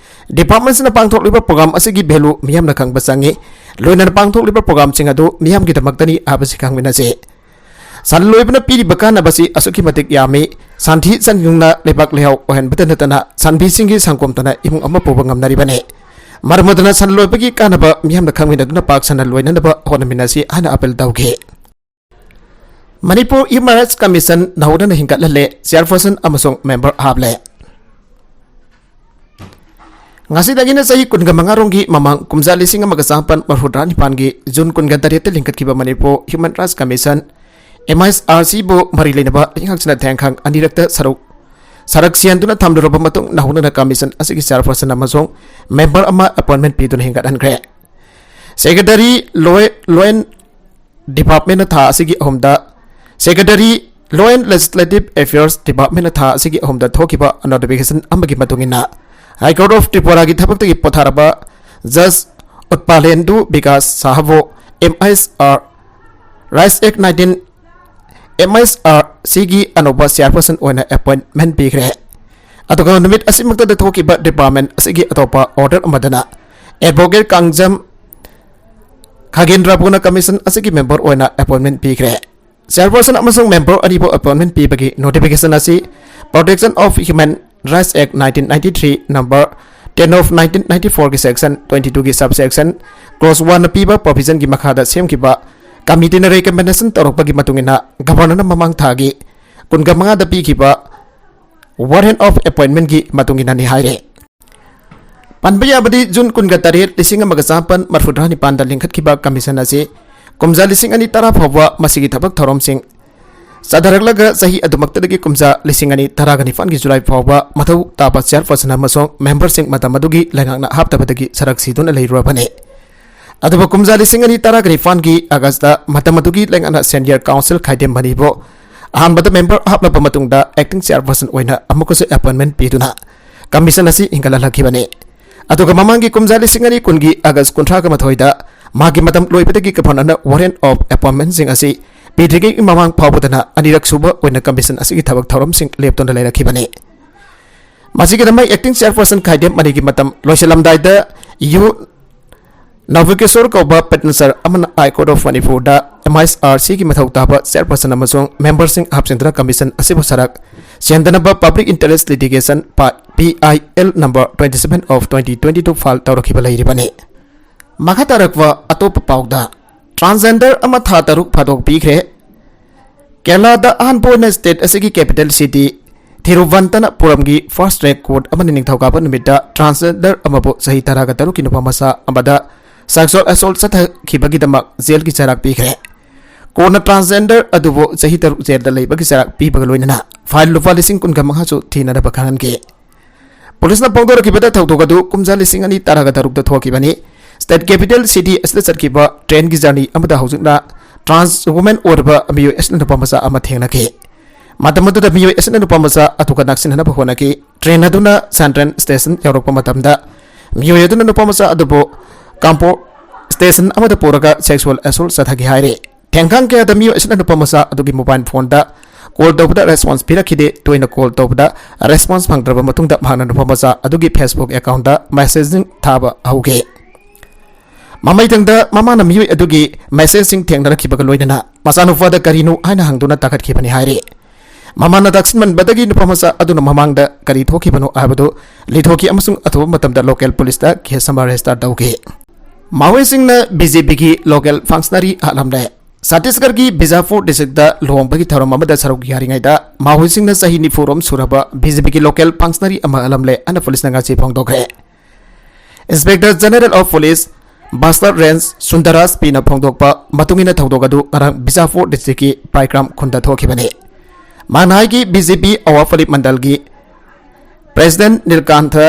Department ꯁꯤꯅ ꯄꯥꯡꯊꯣꯛꯂꯤꯕ program ꯑꯁꯤꯒꯤ value ꯃꯤꯌꯥꯝꯅ ꯈꯪꯕ ꯆꯪꯏ꯫ ꯂꯣꯏꯅꯅ ꯄꯥꯡꯊꯣꯛꯂꯤꯕ program ꯁꯤꯡ ꯑꯗꯨ ꯃꯤꯌꯥꯝꯒꯤꯗꯃꯛꯇꯅꯤ ꯍꯥꯏꯕꯁꯤ ꯈꯪꯃꯤꯟꯅꯁꯤ꯫ ꯁꯟ ꯂꯣꯏꯕꯅ ꯄꯤꯔꯤꯕ ꯀꯥꯟꯅꯕꯁꯤ ꯑꯁꯨꯛꯀꯤ ꯃꯇꯤꯛ ꯌꯥꯝꯃꯤ꯫ ꯁꯟꯊꯤ ꯁꯟꯌꯨꯡꯅ ꯂꯩꯕꯥꯛ ꯂꯩꯍꯥꯎ ꯑꯣꯏꯍꯟꯕꯇ ꯅꯠꯇꯅ ꯁꯟꯕꯤꯁꯤꯡꯒꯤ ꯁꯪꯒꯣꯝꯇꯅ ꯏꯃꯨꯡ ꯑꯃ ꯄꯨꯕ ꯉꯝꯅꯔꯤꯕꯅꯤ꯫ ꯃꯔꯝ ꯑꯗꯨꯅ ꯁꯟ ꯂꯣꯏꯕꯒꯤ ꯀꯥꯟꯅꯕ ꯃꯤꯌꯥꯝꯅ ꯈꯪꯃꯤꯟꯅꯗꯨꯅ ꯄꯥꯛ ꯁꯟꯅ ꯂꯣꯏꯅꯅꯕ ꯍꯣꯠꯅꯃꯤꯟꯅꯁꯤ ꯍꯥꯏꯅ appeal ꯇꯧꯈꯤ꯫ ꯃꯅꯤꯄꯨꯔ Human Rights Commission ꯅꯧꯍꯧꯅꯅ ꯍꯤꯡꯒꯠꯍꯜꯂꯦ, chairperson ꯑꯃꯁꯨꯡ member ꯍꯥꯞꯂꯦ꯫ ꯉꯁꯤꯗꯒꯤꯅ ꯆꯍꯤ ꯀꯨꯟꯒ ꯃꯉꯥ ꯔꯣꯝꯒꯤ ꯃꯃꯥꯡ ꯀꯨꯝꯖꯥ ꯂꯤꯁꯤꯡ ꯑꯃꯒ ꯆꯥꯃꯥꯄꯟ ꯃꯔꯤꯐꯨ ꯇꯔꯥꯅꯤꯄꯥꯟꯒꯤ June ꯀꯨꯟꯒ ꯇꯔꯦꯠꯇ ꯂꯤꯡꯈꯠꯈꯤꯕ Manipur Human Rights Commission, M H R C ꯕꯨ ꯃꯔꯤ ꯂꯩꯅꯕ ꯂꯩꯉꯥꯛꯁꯤꯡꯅ ꯊꯦꯡꯈꯥꯡ ꯑꯅꯤꯔꯛꯇ ꯁꯔꯨꯛ, ꯁꯔꯛ ꯁꯦꯟꯗꯨꯅ ꯊꯝꯂꯨꯔꯕ ꯃꯇꯨꯡ ꯅꯧꯍꯧꯅꯅ commission ꯑꯁꯤꯒꯤ chairperson ꯑꯃꯁꯨꯡ member ꯑꯃ appointment ꯄꯤꯗꯨꯅ ꯍꯤꯡꯒꯠꯍꯟꯈ꯭ꯔꯦ꯫ Secretary, ꯂꯣꯏ-, ꯂꯣꯏ-, Department ꯊꯥ ꯑꯁꯤꯒꯤ ꯑꯍꯨꯝꯗ, Secretary Law and Legislative Affairs Department ꯊꯥ ꯑꯁꯤꯒꯤ ꯑꯍꯨꯝꯗ ꯊꯣꯛꯈꯤꯕ notification ꯑꯃꯒꯤ ꯃꯇꯨꯡ ꯏꯟꯅ, High Court of Tripura ꯒꯤ ꯊꯕꯛꯇꯒꯤ ꯄꯣꯊꯥꯔꯕ Judge ꯎꯠꯄꯥꯂꯦꯟꯗꯨ Vikas ꯁꯥꯍꯕꯨ M I S R, Rights Act nineteen, M I S R C ꯒꯤ ꯑꯅꯧꯕ chairperson ꯑꯣꯏꯅ appointment ꯄꯤꯈ꯭ꯔꯦ꯫ ꯑꯗꯨꯒ ꯅꯨꯃꯤꯠ ꯑꯁꯤꯃꯛꯇꯗ ꯊꯣꯛꯈꯤꯕ department ꯑꯁꯤꯒꯤ ꯑꯇꯣꯞꯄ order ꯑꯃꯗꯅ Advocate ꯀꯥꯡꯖꯝ ꯈꯥꯒꯦꯟꯗ꯭ꯔꯕꯨꯅ commission ꯑꯁꯤꯒꯤ member ꯑꯣꯏꯅ appointment ꯄꯤꯈ꯭ꯔꯦ꯫ Chairperson ꯑꯃꯁꯨꯡ member ꯑꯅꯤꯕꯨ appointment ꯄꯤꯕꯒꯤ notification ꯑꯁꯤ Protection of Human Rights Act nineteen ninety-three number ten of nineteen ninety-four ꯒꯤ section twenty-two ꯒꯤ subsection clause one ꯅ ꯄꯤꯕ provision ꯒꯤ ꯃꯈꯥꯗ ꯁꯦꯝꯈꯤꯕ committee ꯅ recommendation ꯇꯧꯔꯛꯄꯒꯤ ꯃꯇꯨꯡ ꯏꯟꯅ Governor ꯅ ꯃꯃꯥꯡ ꯊꯥꯒꯤ ꯀꯨꯟꯒ ꯃꯉꯥꯗ ꯄꯤꯈꯤꯕ warrant of appointment ꯒꯤ ꯃꯇꯨꯡ ꯏꯟꯅꯅꯤ ꯍꯥꯏꯔꯦ꯫ ꯄꯟꯕ ꯌꯥꯕꯗꯤ, June ꯀꯨꯟꯒ ꯇꯔꯦꯠ, ꯂꯤꯁꯤꯡ ꯑꯃꯒ ꯆꯥꯃꯥꯄꯟ ꯃꯔꯤꯐꯨꯇꯔꯥ ꯅꯤꯄꯥꯟꯗ ꯂꯤꯡꯈꯠꯈꯤꯕ commission ꯑꯁꯤ ꯀꯨꯝꯖꯥ ꯂꯤꯁꯤꯡ ꯑꯅꯤ ꯇꯔꯥ ꯐꯥꯎꯕ ꯃꯁꯤꯒꯤ ꯊꯕꯛ ꯊꯧꯔꯝꯁꯤꯡ ꯆꯠꯊꯔꯛꯂꯒ, ꯆꯍꯤ ꯑꯗꯨꯃꯛꯇꯗꯒꯤ ꯀꯨꯝꯖꯥ ꯂꯤꯁꯤꯡ ꯑꯅꯤ ꯇꯔꯥꯒ ꯅꯤꯄꯥꯟꯒꯤ July ꯐꯥꯎꯕ ꯃꯊꯧ ꯇꯥꯕ chairperson ꯑꯃꯁꯨꯡ member ꯁꯤꯡ ꯃꯇꯝ ꯑꯗꯨꯒꯤ ꯂꯩꯉꯥꯛꯅ ꯍꯥꯞꯇꯕꯗꯒꯤ ꯁꯔꯛ ꯁꯤꯗꯨꯅ ꯂꯩꯔꯨꯔꯕꯅꯤ꯫ ꯑꯗꯨꯕꯨ ꯀꯨꯝꯖꯥ ꯂꯤꯁꯤꯡ ꯑꯅꯤ ꯇꯔꯥꯒ ꯅꯤꯄꯥꯟꯒꯤ August ꯇ ꯃꯇꯝ ꯑꯗꯨꯒꯤ ꯂꯩꯉꯥꯛꯅ senior counsel ꯈꯥꯏꯗꯦꯝ ꯃꯅꯤꯕꯨ ꯑꯍꯥꯟꯕꯗ member ꯍꯥꯞꯂꯕ ꯃꯇꯨꯡꯗ acting chairperson ꯑꯣꯏꯅ ꯑꯃꯨꯛꯀꯁꯨ appointment ꯄꯤꯗꯨꯅ commission ꯑꯁꯤ ꯍꯤꯡꯒꯠꯍꯜꯂꯛꯈꯤꯕꯅꯤ꯫ ꯑꯗꯨꯒ ꯃꯃꯥꯡꯒꯤ ꯀꯨꯝꯖꯥ ꯂꯤꯁꯤꯡ ꯑꯅꯤ ꯀꯨꯟꯒꯤ August ꯀꯨꯟꯊ꯭ꯔꯥꯒ ꯃꯥꯊꯣꯏꯗ ꯃꯥꯒꯤ ꯃꯇꯝ ꯂꯣꯏꯕꯗꯒꯤ Governor ꯅ warrant of appointment ꯁꯤꯡ ꯑꯁꯤ ꯄꯤꯗ꯭ꯔꯤꯉꯩꯒꯤ ꯃꯃꯥꯡ ꯐꯥꯎꯕꯗꯅ ꯑꯅꯤꯔꯛ ꯁꯨꯕ ꯑꯣꯏꯅ commission ꯑꯁꯤꯒꯤ ꯊꯕꯛ ꯊꯧꯔꯝꯁꯤꯡ ꯂꯦꯞꯇꯨꯅ ꯂꯩꯔꯛꯈꯤꯕꯅꯤ꯫ ꯃꯁꯤꯒꯤꯗꯃꯛ acting chairperson ꯈꯥꯏꯗꯦꯝ ꯃꯅꯤꯒꯤ ꯃꯇꯝ ꯂꯣꯏꯁꯤꯜꯂꯝꯗꯥꯏꯗ ꯌꯨ ꯅꯕꯀꯤꯁꯣꯔ ꯀꯧꯕ petitioner ꯑꯃꯅ High Court of ꯃꯅꯤꯄꯨꯔꯗ M I S R C ꯒꯤ ꯃꯊꯧ ꯇꯥꯕ chairperson ꯑꯃꯁꯨꯡ member ꯁꯤꯡ ꯍꯥꯞꯆꯤꯟꯗꯨꯅ commission ꯑꯁꯤꯕꯨ ꯁꯔꯛ ꯁꯦꯟꯗꯅꯕ Public Interest Litigation P I L number twenty seven of twenty twenty two file ꯇꯧꯔꯛꯈꯤꯕ ꯂꯩꯔꯤꯕꯅꯤ꯫ ꯃꯈꯥ ꯇꯥꯔꯛꯄ ꯑꯇꯣꯞꯄ ꯄꯥꯎꯗ, transgender ꯑꯃ ꯊꯥ ꯇꯔꯨꯛ ꯐꯥꯗꯣꯛ ꯄꯤꯈ꯭ꯔꯦ꯫ ꯀꯦꯔꯂꯥꯗ ꯑꯍꯥꯟꯕ ꯑꯣꯏꯅ state ꯑꯁꯤꯒꯤ capital city ꯊꯤꯔꯨꯚꯟꯇꯅꯄꯨꯔꯝꯒꯤ fast track court ꯑꯃꯅ ꯅꯤꯡꯊꯧꯀꯥꯕ ꯅꯨꯃꯤꯠꯇ transgender ꯑꯃꯕꯨ ꯆꯍꯤ ꯇꯔꯥꯒ ꯇꯔꯨꯛꯀꯤ ꯅꯨꯄꯥ ꯃꯆꯥ ꯑꯃꯗ sexual assault ꯆꯠꯊꯈꯤꯕꯒꯤꯗꯃꯛ jail ꯒꯤ ꯆꯩꯔꯥꯛ ꯄꯤꯈ꯭ꯔꯦ꯫ Court ꯅ transgender ꯑꯗꯨꯕꯨ ꯆꯍꯤ ꯇꯔꯨꯛ jail ꯗ ꯂꯩꯕꯒꯤ ꯆꯩꯔꯥꯛ ꯄꯤꯕꯒ ꯂꯣꯏꯅꯅ fine ꯂꯨꯄꯥ ꯂꯤꯁꯤꯡ ꯀꯨꯟꯒ ꯃꯉꯥꯁꯨ ꯊꯤꯅꯅꯕ ꯈꯪꯍꯟꯈꯤ꯫ Police ꯅ ꯐꯣꯡꯗꯣꯔꯛꯈꯤꯕꯗ ꯊꯧꯗꯣꯛ ꯑꯗꯨ ꯀꯨꯝꯖꯥ ꯂꯤꯁꯤꯡ ꯑꯅꯤ ꯇꯔꯥꯒ ꯇꯔꯨꯛꯇ ꯊꯣꯛꯈꯤꯕꯅꯤ꯫ State capital city ꯑꯁꯤꯗ ꯆꯠꯈꯤꯕ train ꯒꯤ journey ꯑꯃꯗ ꯍꯧꯖꯤꯛꯅ trans woman ꯑꯣꯏꯔꯕ ꯃꯤꯑꯣꯏ ꯑꯁꯤꯅ ꯅꯨꯄꯥ ꯃꯆꯥ ꯑꯃ ꯊꯦꯡꯅꯈꯤ꯫ ꯃꯇꯝ ꯑꯗꯨꯗ ꯃꯤꯑꯣꯏ ꯑꯁꯤꯅ ꯅꯨꯄꯥ ꯃꯆꯥ ꯑꯗꯨꯒ ꯅꯛꯁꯤꯟꯅꯅꯕ ꯍꯣꯠꯅꯈꯤ꯫ Train ꯑꯗꯨꯅ Chandran Station ꯌꯧꯔꯛꯄ ꯃꯇꯝꯗ ꯃꯤꯑꯣꯏ ꯑꯗꯨꯅ ꯅꯨꯄꯥ ꯃꯆꯥ ꯑꯗꯨꯕꯨ Kanpur station ꯑꯃꯗ ꯄꯨꯔꯒ sexual assault ꯆꯠꯊꯈꯤ ꯍꯥꯏꯔꯤ꯫ ꯊꯦꯡꯈꯥꯡ ꯀꯌꯥꯗ ꯃꯤꯑꯣꯏ ꯑꯁꯤꯅ ꯅꯨꯄꯥ ꯃꯆꯥ ꯑꯗꯨꯒꯤ mobile phoneꯗ call ꯇꯧꯕꯗ response ꯄꯤꯔꯛꯈꯤꯗꯦ꯫ ꯇꯣꯏꯅ call ꯇꯧꯕꯗ response ꯐꯪꯗ꯭ꯔꯕ ꯃꯇꯨꯡꯗ ꯃꯍꯥꯛꯅ ꯅꯨꯄꯥ ꯃꯆꯥ ꯑꯗꯨꯒꯤ Facebook accountꯇ messaging ꯊꯥꯕ ꯍꯧꯈꯤ꯫ ꯃꯃꯩꯊꯪꯗ ꯃꯃꯥꯅ ꯃꯤꯑꯣꯏ ꯑꯗꯨꯒꯤ messageꯁꯤꯡ ꯊꯦꯡꯅꯔꯛꯈꯤꯕꯒ ꯂꯣꯏꯅꯅ ꯃꯆꯥꯅꯨꯄꯥꯗ ꯀꯔꯤꯅꯣ ꯍꯥꯏꯅ ꯍꯪꯗꯨꯅ ꯇꯥꯈꯠꯈꯤꯕꯅꯤ ꯍꯥꯏꯔꯤ꯫ ꯃꯃꯥꯅ ꯇꯛꯁꯤꯟꯃꯟꯕꯗꯒꯤ ꯅꯨꯄꯥ ꯃꯆꯥ ꯑꯗꯨꯅ ꯃꯃꯥꯡꯗ ꯀꯔꯤ ꯊꯣꯛꯈꯤꯕꯅꯣ ꯍꯥꯏꯕꯗꯨ ꯂꯤꯊꯣꯛꯈꯤ ꯑꯃꯁꯨꯡ ꯑꯊꯨꯕ ꯃꯇꯝꯗ local policeꯇ case ꯑꯃ register ꯇꯧꯈꯤ꯫ ꯃꯥꯑꯣꯏꯁꯤꯡꯅ BJPꯒꯤ local functionary ꯍꯥꯠꯂꯝꯂꯦ꯫ ꯆꯇꯤꯁꯒꯔꯒꯤ ꯕꯤꯖꯥꯄꯨꯔ districtꯇ ꯂꯨꯍꯣꯡꯕꯒꯤ ꯊꯧꯔꯝ ꯑꯃꯗ ꯁꯔꯨꯛ ꯌꯥꯔꯤꯉꯩꯗ ꯃꯥꯑꯣꯏꯁꯤꯡꯅ ꯆꯍꯤ ꯅꯤꯐꯨ ꯔꯣꯝ ꯁꯨꯔꯕ BJPꯒꯤ local functionary ꯑꯃ ꯍꯥꯠꯂꯝꯂꯦ ꯍꯥꯏꯅ policeꯅ ꯉꯁꯤ ꯐꯣꯡꯗꯣꯛꯈ꯭ꯔꯦ꯫ Inspector General of Police, Bastar Range, Sundaraj Pꯅ ꯐꯣꯡꯗꯣꯛꯄ ꯃꯇꯨꯡ ꯏꯟꯅ ꯊꯧꯗꯣꯛ ꯑꯗꯨ ꯉꯔꯥꯡ ꯕꯤꯖꯥꯄꯨꯔ districtꯀꯤ ꯄꯥꯏꯀ꯭ꯔꯥꯝ ꯈꯨꯟꯗ ꯊꯣꯛꯈꯤꯕꯅꯤ꯫ ꯃꯥꯅ ꯍꯥꯏꯒꯤ BJP ꯑꯋꯥꯐꯂꯤ ꯃꯟꯗꯜꯒꯤ President ꯅꯤꯜꯀꯥꯟꯊ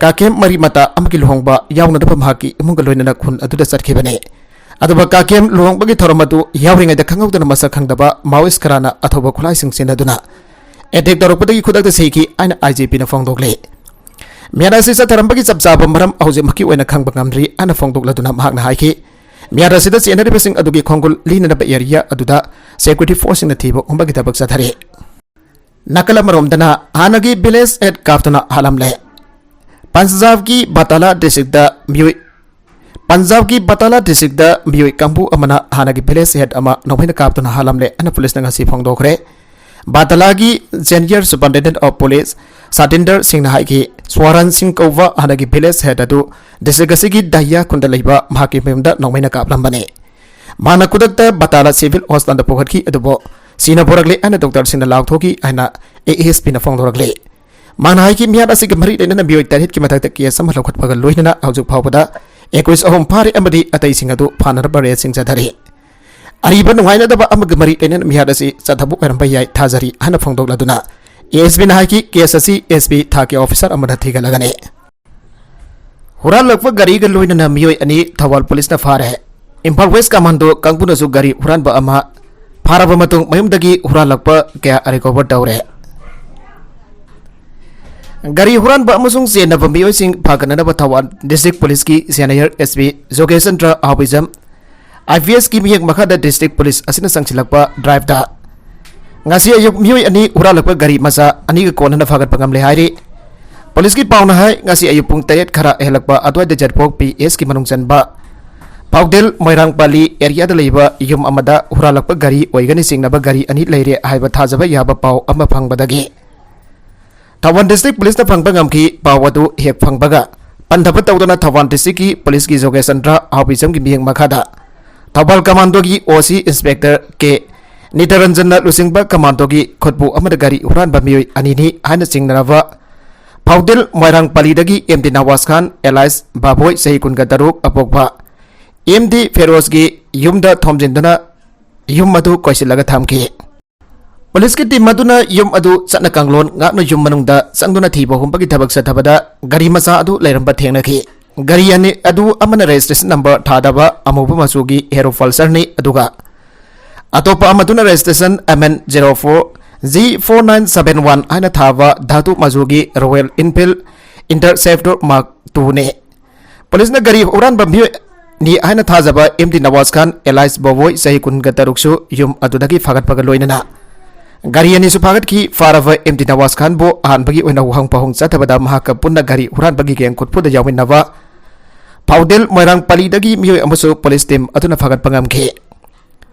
ꯀꯥꯀꯦꯝ ꯃꯔꯤ ꯃꯇꯥ ꯑꯃꯒꯤ ꯂꯨꯍꯣꯡꯕ ꯌꯥꯎꯅꯅꯕ ꯃꯍꯥꯛꯀꯤ ꯏꯃꯨꯡꯒ ꯂꯣꯏꯅꯅ ꯈꯨꯟ ꯑꯗꯨꯗ ꯆꯠꯈꯤꯕꯅꯤ꯫ ꯑꯗꯨꯒ ꯀꯥꯀꯦꯝ ꯂꯨꯍꯣꯡꯕꯒꯤ ꯊꯧꯔꯝ ꯑꯗꯨ ꯌꯥꯎꯔꯤꯉꯩꯗ ꯈꯪꯍꯧꯗꯅ ꯃꯁꯛ ꯈꯪꯗꯕ ꯃꯥꯑꯣꯏꯁ ꯈꯔꯅ ꯑꯊꯧꯕ ꯈꯨꯠꯂꯥꯏꯁꯤꯡ ꯁꯤꯖꯤꯟꯅꯗꯨꯅ attack ꯇꯧꯔꯛꯄꯗꯒꯤ ꯈꯨꯗꯛꯇ ꯁꯤꯈꯤ ꯍꯥꯏꯅ IGPꯅ ꯐꯣꯡꯗꯣꯛꯂꯤ꯫ ꯃꯤꯍꯥꯠ ꯑꯁꯤ ꯆꯠꯊꯔꯝꯕꯒꯤ ꯆꯞ ꯆꯥꯕ ꯃꯔꯝ ꯍꯧꯖꯤꯛꯃꯛꯀꯤ ꯑꯣꯏꯅ ꯈꯪꯕ ꯉꯝꯗ꯭ꯔꯤ ꯍꯥꯏꯅ ꯐꯣꯡꯗꯣꯛꯂꯗꯨꯅ ꯃꯍꯥꯛꯅ ꯍꯥꯏꯈꯤ, ꯃꯤꯍꯥꯠ ꯑꯁꯤꯗ ꯆꯦꯟꯅꯔꯤꯕꯁꯤꯡ ꯑꯗꯨꯒꯤ ꯈꯣꯡꯒꯨꯜ ꯂꯤꯅꯅꯕ area ꯑꯗꯨꯗ security forceꯁꯤꯡꯅ ꯊꯤꯕ ꯍꯨꯝꯕꯒꯤ ꯊꯕꯛ ꯆꯠꯊꯔꯤ꯫ ꯅꯥꯀꯜ ꯑꯃꯔꯣꯝꯗꯅ ꯍꯥꯟꯅꯒꯤ village head ꯀꯥꯞꯇꯨꯅ ꯍꯥꯠꯂꯝꯂꯦ꯫ ꯄꯟꯖꯥꯕꯀꯤ ꯕꯇꯥꯂꯥ districtꯇ ꯃꯤꯑꯣꯏ ꯄꯟꯖꯥꯕꯀꯤ ꯕꯇꯥꯂꯥ districtꯇ ꯃꯤꯑꯣꯏ ꯀꯥꯡꯕꯨ ꯑꯃꯅ ꯍꯥꯟꯅꯒꯤ village head ꯑꯃ ꯅꯣꯡꯃꯩꯅ ꯀꯥꯞꯇꯨꯅ ꯍꯥꯠꯂꯝꯂꯦ ꯍꯥꯏꯅ policeꯅ ꯉꯁꯤ ꯐꯣꯡꯗꯣꯛꯈ꯭ꯔꯦ꯫ ꯕꯇꯥꯂꯥꯒꯤ Senior Superintendent of Police ꯁꯇꯤꯟꯗꯔ ꯁꯤꯡꯅ ꯍꯥꯏꯈꯤ, ꯁ꯭ꯋꯥꯔꯥꯟ ꯁꯤꯡ ꯀꯧꯕ ꯍꯥꯟꯅꯒꯤ village head ꯑꯗꯨ district ꯑꯁꯤꯒꯤ ꯗꯥꯍꯤꯌꯥ ꯈꯨꯟꯗ ꯂꯩꯕ ꯃꯍꯥꯛꯀꯤ ꯃꯌꯨꯝꯗ ꯅꯣꯡꯃꯩꯅ ꯀꯥꯞꯂꯝꯕꯅꯤ꯫ ꯃꯍꯥꯛꯅ ꯈꯨꯗꯛꯇ ꯕꯇꯥꯂꯥ civil hospitalꯗ ꯄꯨꯈꯠꯈꯤ, ꯑꯗꯨꯕꯨ ꯁꯤꯅ ꯄꯨꯔꯛꯂꯦ ꯍꯥꯏꯅ doctorꯁꯤꯡꯅ ꯂꯥꯎꯊꯣꯛꯈꯤ ꯍꯥꯏꯅ ASPꯅ ꯐꯣꯡꯗꯣꯔꯛꯂꯤ꯫ ꯃꯍꯥꯛꯅ ꯍꯥꯏꯈꯤ, ꯃꯤꯍꯥꯠ ꯑꯁꯤꯒꯤ ꯃꯔꯤ ꯂꯩꯅꯅ ꯃꯤꯑꯣꯏ ꯇꯔꯦꯠꯀꯤ ꯃꯊꯛꯇ case ꯑꯃ ꯂꯧꯈꯠꯄꯒ ꯂꯣꯏꯅꯅ ꯍꯧꯖꯤꯛ ꯐꯥꯎꯕꯗ accused ꯑꯍꯨꯝ ꯐꯥꯔꯦ ꯑꯃꯗꯤ ꯑꯇꯩꯁꯤꯡ ꯑꯗꯨ ꯐꯥꯅꯅꯕ raidꯁꯤꯡ ꯆꯠꯊꯔꯤ꯫ ꯑꯔꯤꯕ ꯅꯨꯡꯉꯥꯏꯅꯗꯕ ꯑꯃꯒ ꯃꯔꯤ ꯂꯩꯅꯅ ꯃꯤꯍꯥꯠ ꯑꯁꯤ ꯆꯠꯊꯕ ꯑꯣꯏꯔꯝꯕ ꯌꯥꯏ ꯊꯥꯖꯔꯤ ꯍꯥꯏꯅ ꯐꯣꯡꯗꯣꯛꯂꯗꯨꯅ ASPꯅ ꯍꯥꯏꯈꯤ, case ꯑꯁꯤ SP ꯊꯥꯛꯀꯤ officer ꯑꯃꯅ ꯊꯤꯒꯠꯂꯒꯅꯤ꯫ ꯍꯨꯔꯥꯜꯂꯛꯄ ꯒꯥꯔꯤꯒ ꯂꯣꯏꯅꯅ ꯃꯤꯑꯣꯏ ꯑꯅꯤ ꯊꯧꯕꯥꯜ policeꯅ ꯐꯥꯔꯦ꯫ ꯏꯝꯐꯥꯜ ꯋꯦꯁ ꯀꯃꯥꯟꯗꯣ ꯀꯥꯡꯕꯨꯅꯁꯨ ꯒꯥꯔꯤ ꯍꯨꯔꯥꯟꯕ ꯑꯃ ꯐꯥꯔꯕ ꯃꯇꯨꯡ ꯃꯌꯨꯝꯗꯒꯤ ꯍꯨꯔꯥꯜꯂꯛꯄ ꯀꯌꯥ ꯔꯤꯀꯣꯚꯔ ꯇꯧꯔꯦ꯫ ꯒꯥꯔꯤ ꯍꯨꯔꯥꯟꯕ ꯑꯃꯁꯨꯡ ꯆꯦꯟꯅꯕ ꯃꯤꯑꯣꯏꯁꯤꯡ ꯐꯥꯒꯠꯅꯅꯕ ꯊꯧꯕꯥꯜ ꯗꯤꯁꯇ꯭ꯔꯤꯛ ꯄꯨꯂꯤꯁꯀꯤ ꯁꯦꯅꯤꯌꯔ ꯑꯦꯁ ꯄꯤ ꯖꯣꯒꯦꯁ ꯆꯟꯗ꯭ꯔ ꯑꯍꯥꯎꯕꯤꯖꯝ, ꯑꯥꯏ ꯄꯤ ꯑꯦꯁꯀꯤ ꯃꯤꯠꯌꯦꯡ ꯃꯈꯥꯗ ꯗꯤꯁꯇ꯭ꯔꯤꯛ ꯄꯨꯂꯤꯁ ꯑꯁꯤꯅ ꯆꯪꯁꯤꯜꯂꯛꯄ ꯗ꯭ꯔꯥꯏꯚꯇ ꯉꯁꯤ ꯑꯌꯨꯛ ꯃꯤꯑꯣꯏ ꯑꯅꯤ ꯍꯨꯔꯥꯜꯂꯛꯄ ꯒꯥꯔꯤ ꯃꯆꯥ ꯑꯅꯤꯒ ꯀꯣꯟꯅꯅ ꯐꯥꯒꯠꯄ ꯉꯝꯂꯦ ꯍꯥꯏꯔꯤ꯫ ꯄꯨꯂꯤꯁꯀꯤ ꯄꯥꯎꯅ ꯍꯥꯏ, ꯉꯁꯤ ꯑꯌꯨꯛ ꯄꯨꯡ ꯇꯔꯦꯠ ꯈꯔ ꯍꯦꯜꯂꯛꯄ ꯑꯗꯨꯋꯥꯏꯗ ꯖꯔꯄꯣꯛ ꯄꯤ ꯑꯦꯁꯀꯤ ꯃꯅꯨꯡ ꯆꯟꯕ ꯄꯥꯎꯗꯦꯜ ꯃꯣꯏꯔꯥꯡꯄꯥꯂꯤ ꯑꯦꯔꯤꯌꯥꯗ ꯂꯩꯕ ꯌꯨꯝ ꯑꯃꯗ ꯍꯨꯔꯥꯜꯂꯛꯄ ꯒꯥꯔꯤ ꯑꯣꯏꯒꯅꯤ ꯆꯤꯡꯅꯕ ꯒꯥꯔꯤ ꯑꯅꯤ ꯂꯩꯔꯦ ꯍꯥꯏꯕ ꯊꯥꯖꯕ ꯌꯥꯕ ꯄꯥꯎ ꯑꯃ ꯐꯪꯕꯗꯒꯤ ꯊꯧꯕꯥꯜ ꯗꯤꯁꯇ꯭ꯔꯤꯛ ꯄꯨꯂꯤꯁꯅ ꯐꯪꯕ ꯉꯝꯈꯤ꯫ ꯄꯥꯎ ꯑꯗꯨ ꯍꯦꯛ ꯐꯪꯕꯒ ꯄꯟꯊꯕ ꯇꯧꯗꯅ ꯊꯧꯕꯥꯜ ꯗꯤꯁꯇ꯭ꯔꯤꯛꯀꯤ ꯄꯨꯂꯤꯁꯀꯤ ꯖꯣꯒꯦꯁ ꯆꯟꯗ꯭ꯔ ꯑꯍꯥꯎꯕꯤꯖꯝꯒꯤ ꯃꯤꯠꯌꯦꯡ ꯃꯈꯥꯗ ꯊꯧꯕꯥꯜ ꯀꯃꯥꯟꯗꯣꯒꯤ ꯑꯣ ꯁꯤ ꯏꯟꯁꯄꯦꯛꯇꯔ ꯀꯦ ꯅꯤꯇꯔꯟꯖꯟꯅ ꯂꯨꯆꯤꯡꯕ ꯀꯃꯥꯟꯗꯣꯒꯤ ꯈꯨꯠꯄꯨ ꯑꯃꯗ ꯒꯥꯔꯤ ꯍꯨꯔꯥꯟꯕ ꯃꯤꯑꯣꯏ ꯑꯅꯤꯅꯤ ꯍꯥꯏꯅ ꯆꯤꯡꯅꯔꯕ ꯐꯥꯎꯗꯤꯜ ꯃꯣꯏꯔꯥꯡꯄꯥꯂꯤꯗꯒꯤ ꯑꯦꯝ ꯗꯤ ꯅꯋꯥꯖ ꯈꯥꯟ ꯑꯦꯂꯥꯏꯁ ꯚꯥꯕꯣꯏ ꯆꯍꯤ ꯀꯨꯟꯒ ꯇꯔꯨꯛ ꯑꯄꯣꯛꯄ ꯑꯦꯝ ꯗꯤ ꯐꯦꯔꯣꯖꯒꯤ ꯌꯨꯝꯗ ꯊꯣꯝꯖꯤꯟꯗꯨꯅ ꯌꯨꯝ ꯑꯗꯨ ꯀꯣꯏꯁꯤꯜꯂꯒ ꯊꯝꯈꯤ꯫ ꯄꯨꯂꯤꯁꯀꯤ ꯇꯤꯝ ꯑꯗꯨꯅ ꯌꯨꯝ ꯑꯗꯨ ꯆꯠꯅ ꯀꯥꯡꯂꯣꯟ ꯉꯥꯛꯅ ꯌꯨꯝ ꯃꯅꯨꯡꯗ ꯆꯪꯗꯨꯅ ꯊꯤꯕ ꯍꯨꯝꯕꯒꯤ ꯊꯕꯛ ꯆꯠꯊꯕꯗ ꯒꯥꯔꯤ ꯃꯆꯥ ꯑꯗꯨ ꯂꯩꯔꯝꯕ ꯊꯦꯡꯅꯈꯤ꯫ ꯒꯥꯔꯤ ꯑꯅꯤ ꯑꯗꯨ ꯑꯃꯅ ꯔꯦꯖꯤꯁꯇ꯭ꯔꯦꯁꯟ ꯅꯝꯕꯔ ꯊꯥꯗꯕ ꯑꯃꯨꯕ ꯃꯆꯨꯒꯤ ꯍꯦꯔꯣ ꯄꯜꯁꯔꯅꯤ, ꯑꯗꯨꯒ ꯑꯇꯣꯞꯄ ꯑꯃꯗꯨꯅ registration M N zero four G four nine seven one ꯍꯥꯏꯅ ꯊꯥꯕ ꯙꯥꯇꯨ ꯃꯆꯨꯒꯤ ꯔꯣꯌꯦꯜ ꯏꯟꯐꯤꯜ ꯏꯟꯇꯔꯁꯦꯞꯇꯔ ꯃꯥꯔꯛ ꯇꯨꯅꯤ꯫ ꯄꯨꯂꯤꯁꯅ ꯒꯥꯔꯤ ꯍꯨꯔꯥꯟꯕ ꯃꯤꯑꯣꯏꯅꯤ ꯍꯥꯏꯅ ꯊꯥꯖꯕ ꯑꯦꯝ ꯗꯤ ꯅꯋꯥꯖ ꯈꯥꯟ ꯑꯦꯂꯥꯏꯁ ꯕꯣꯕꯣꯏ ꯆꯍꯤ ꯀꯨꯟꯒ ꯇꯔꯨꯛꯁꯨ ꯌꯨꯝ ꯑꯗꯨꯗꯒꯤ ꯐꯥꯒꯠꯄꯒ ꯂꯣꯏꯅꯅ ꯒꯥꯔꯤ ꯑꯅꯤꯁꯨ ꯐꯥꯒꯠꯈꯤ꯫ ꯐꯥꯔꯕ ꯑꯦꯝ ꯗꯤ ꯅꯋꯥꯖ ꯈꯥꯟꯕꯨ ꯑꯍꯥꯟꯕꯒꯤ ꯑꯣꯏꯅ ꯋꯥꯍꯪ ꯄꯥꯎꯍꯪ ꯆꯠꯊꯕꯗ ꯃꯍꯥꯛꯀ ꯄꯨꯟꯅ ꯒꯥꯔꯤ ꯍꯨꯔꯥꯟꯕꯒꯤ ꯒꯦꯡ ꯈꯨꯠꯄꯨꯗ ꯌꯥꯎꯃꯤꯟꯅꯕ ꯐꯥꯎꯗꯦꯜ ꯃꯣꯏꯔꯥꯡ ꯄꯂꯤꯗꯒꯤ ꯃꯤꯑꯣꯏ ꯑꯃꯁꯨ ꯄꯨꯂꯤꯁ ꯇꯤꯝ ꯑꯗꯨꯅ ꯐꯥꯒꯠꯄ ꯉꯝꯈꯤ꯫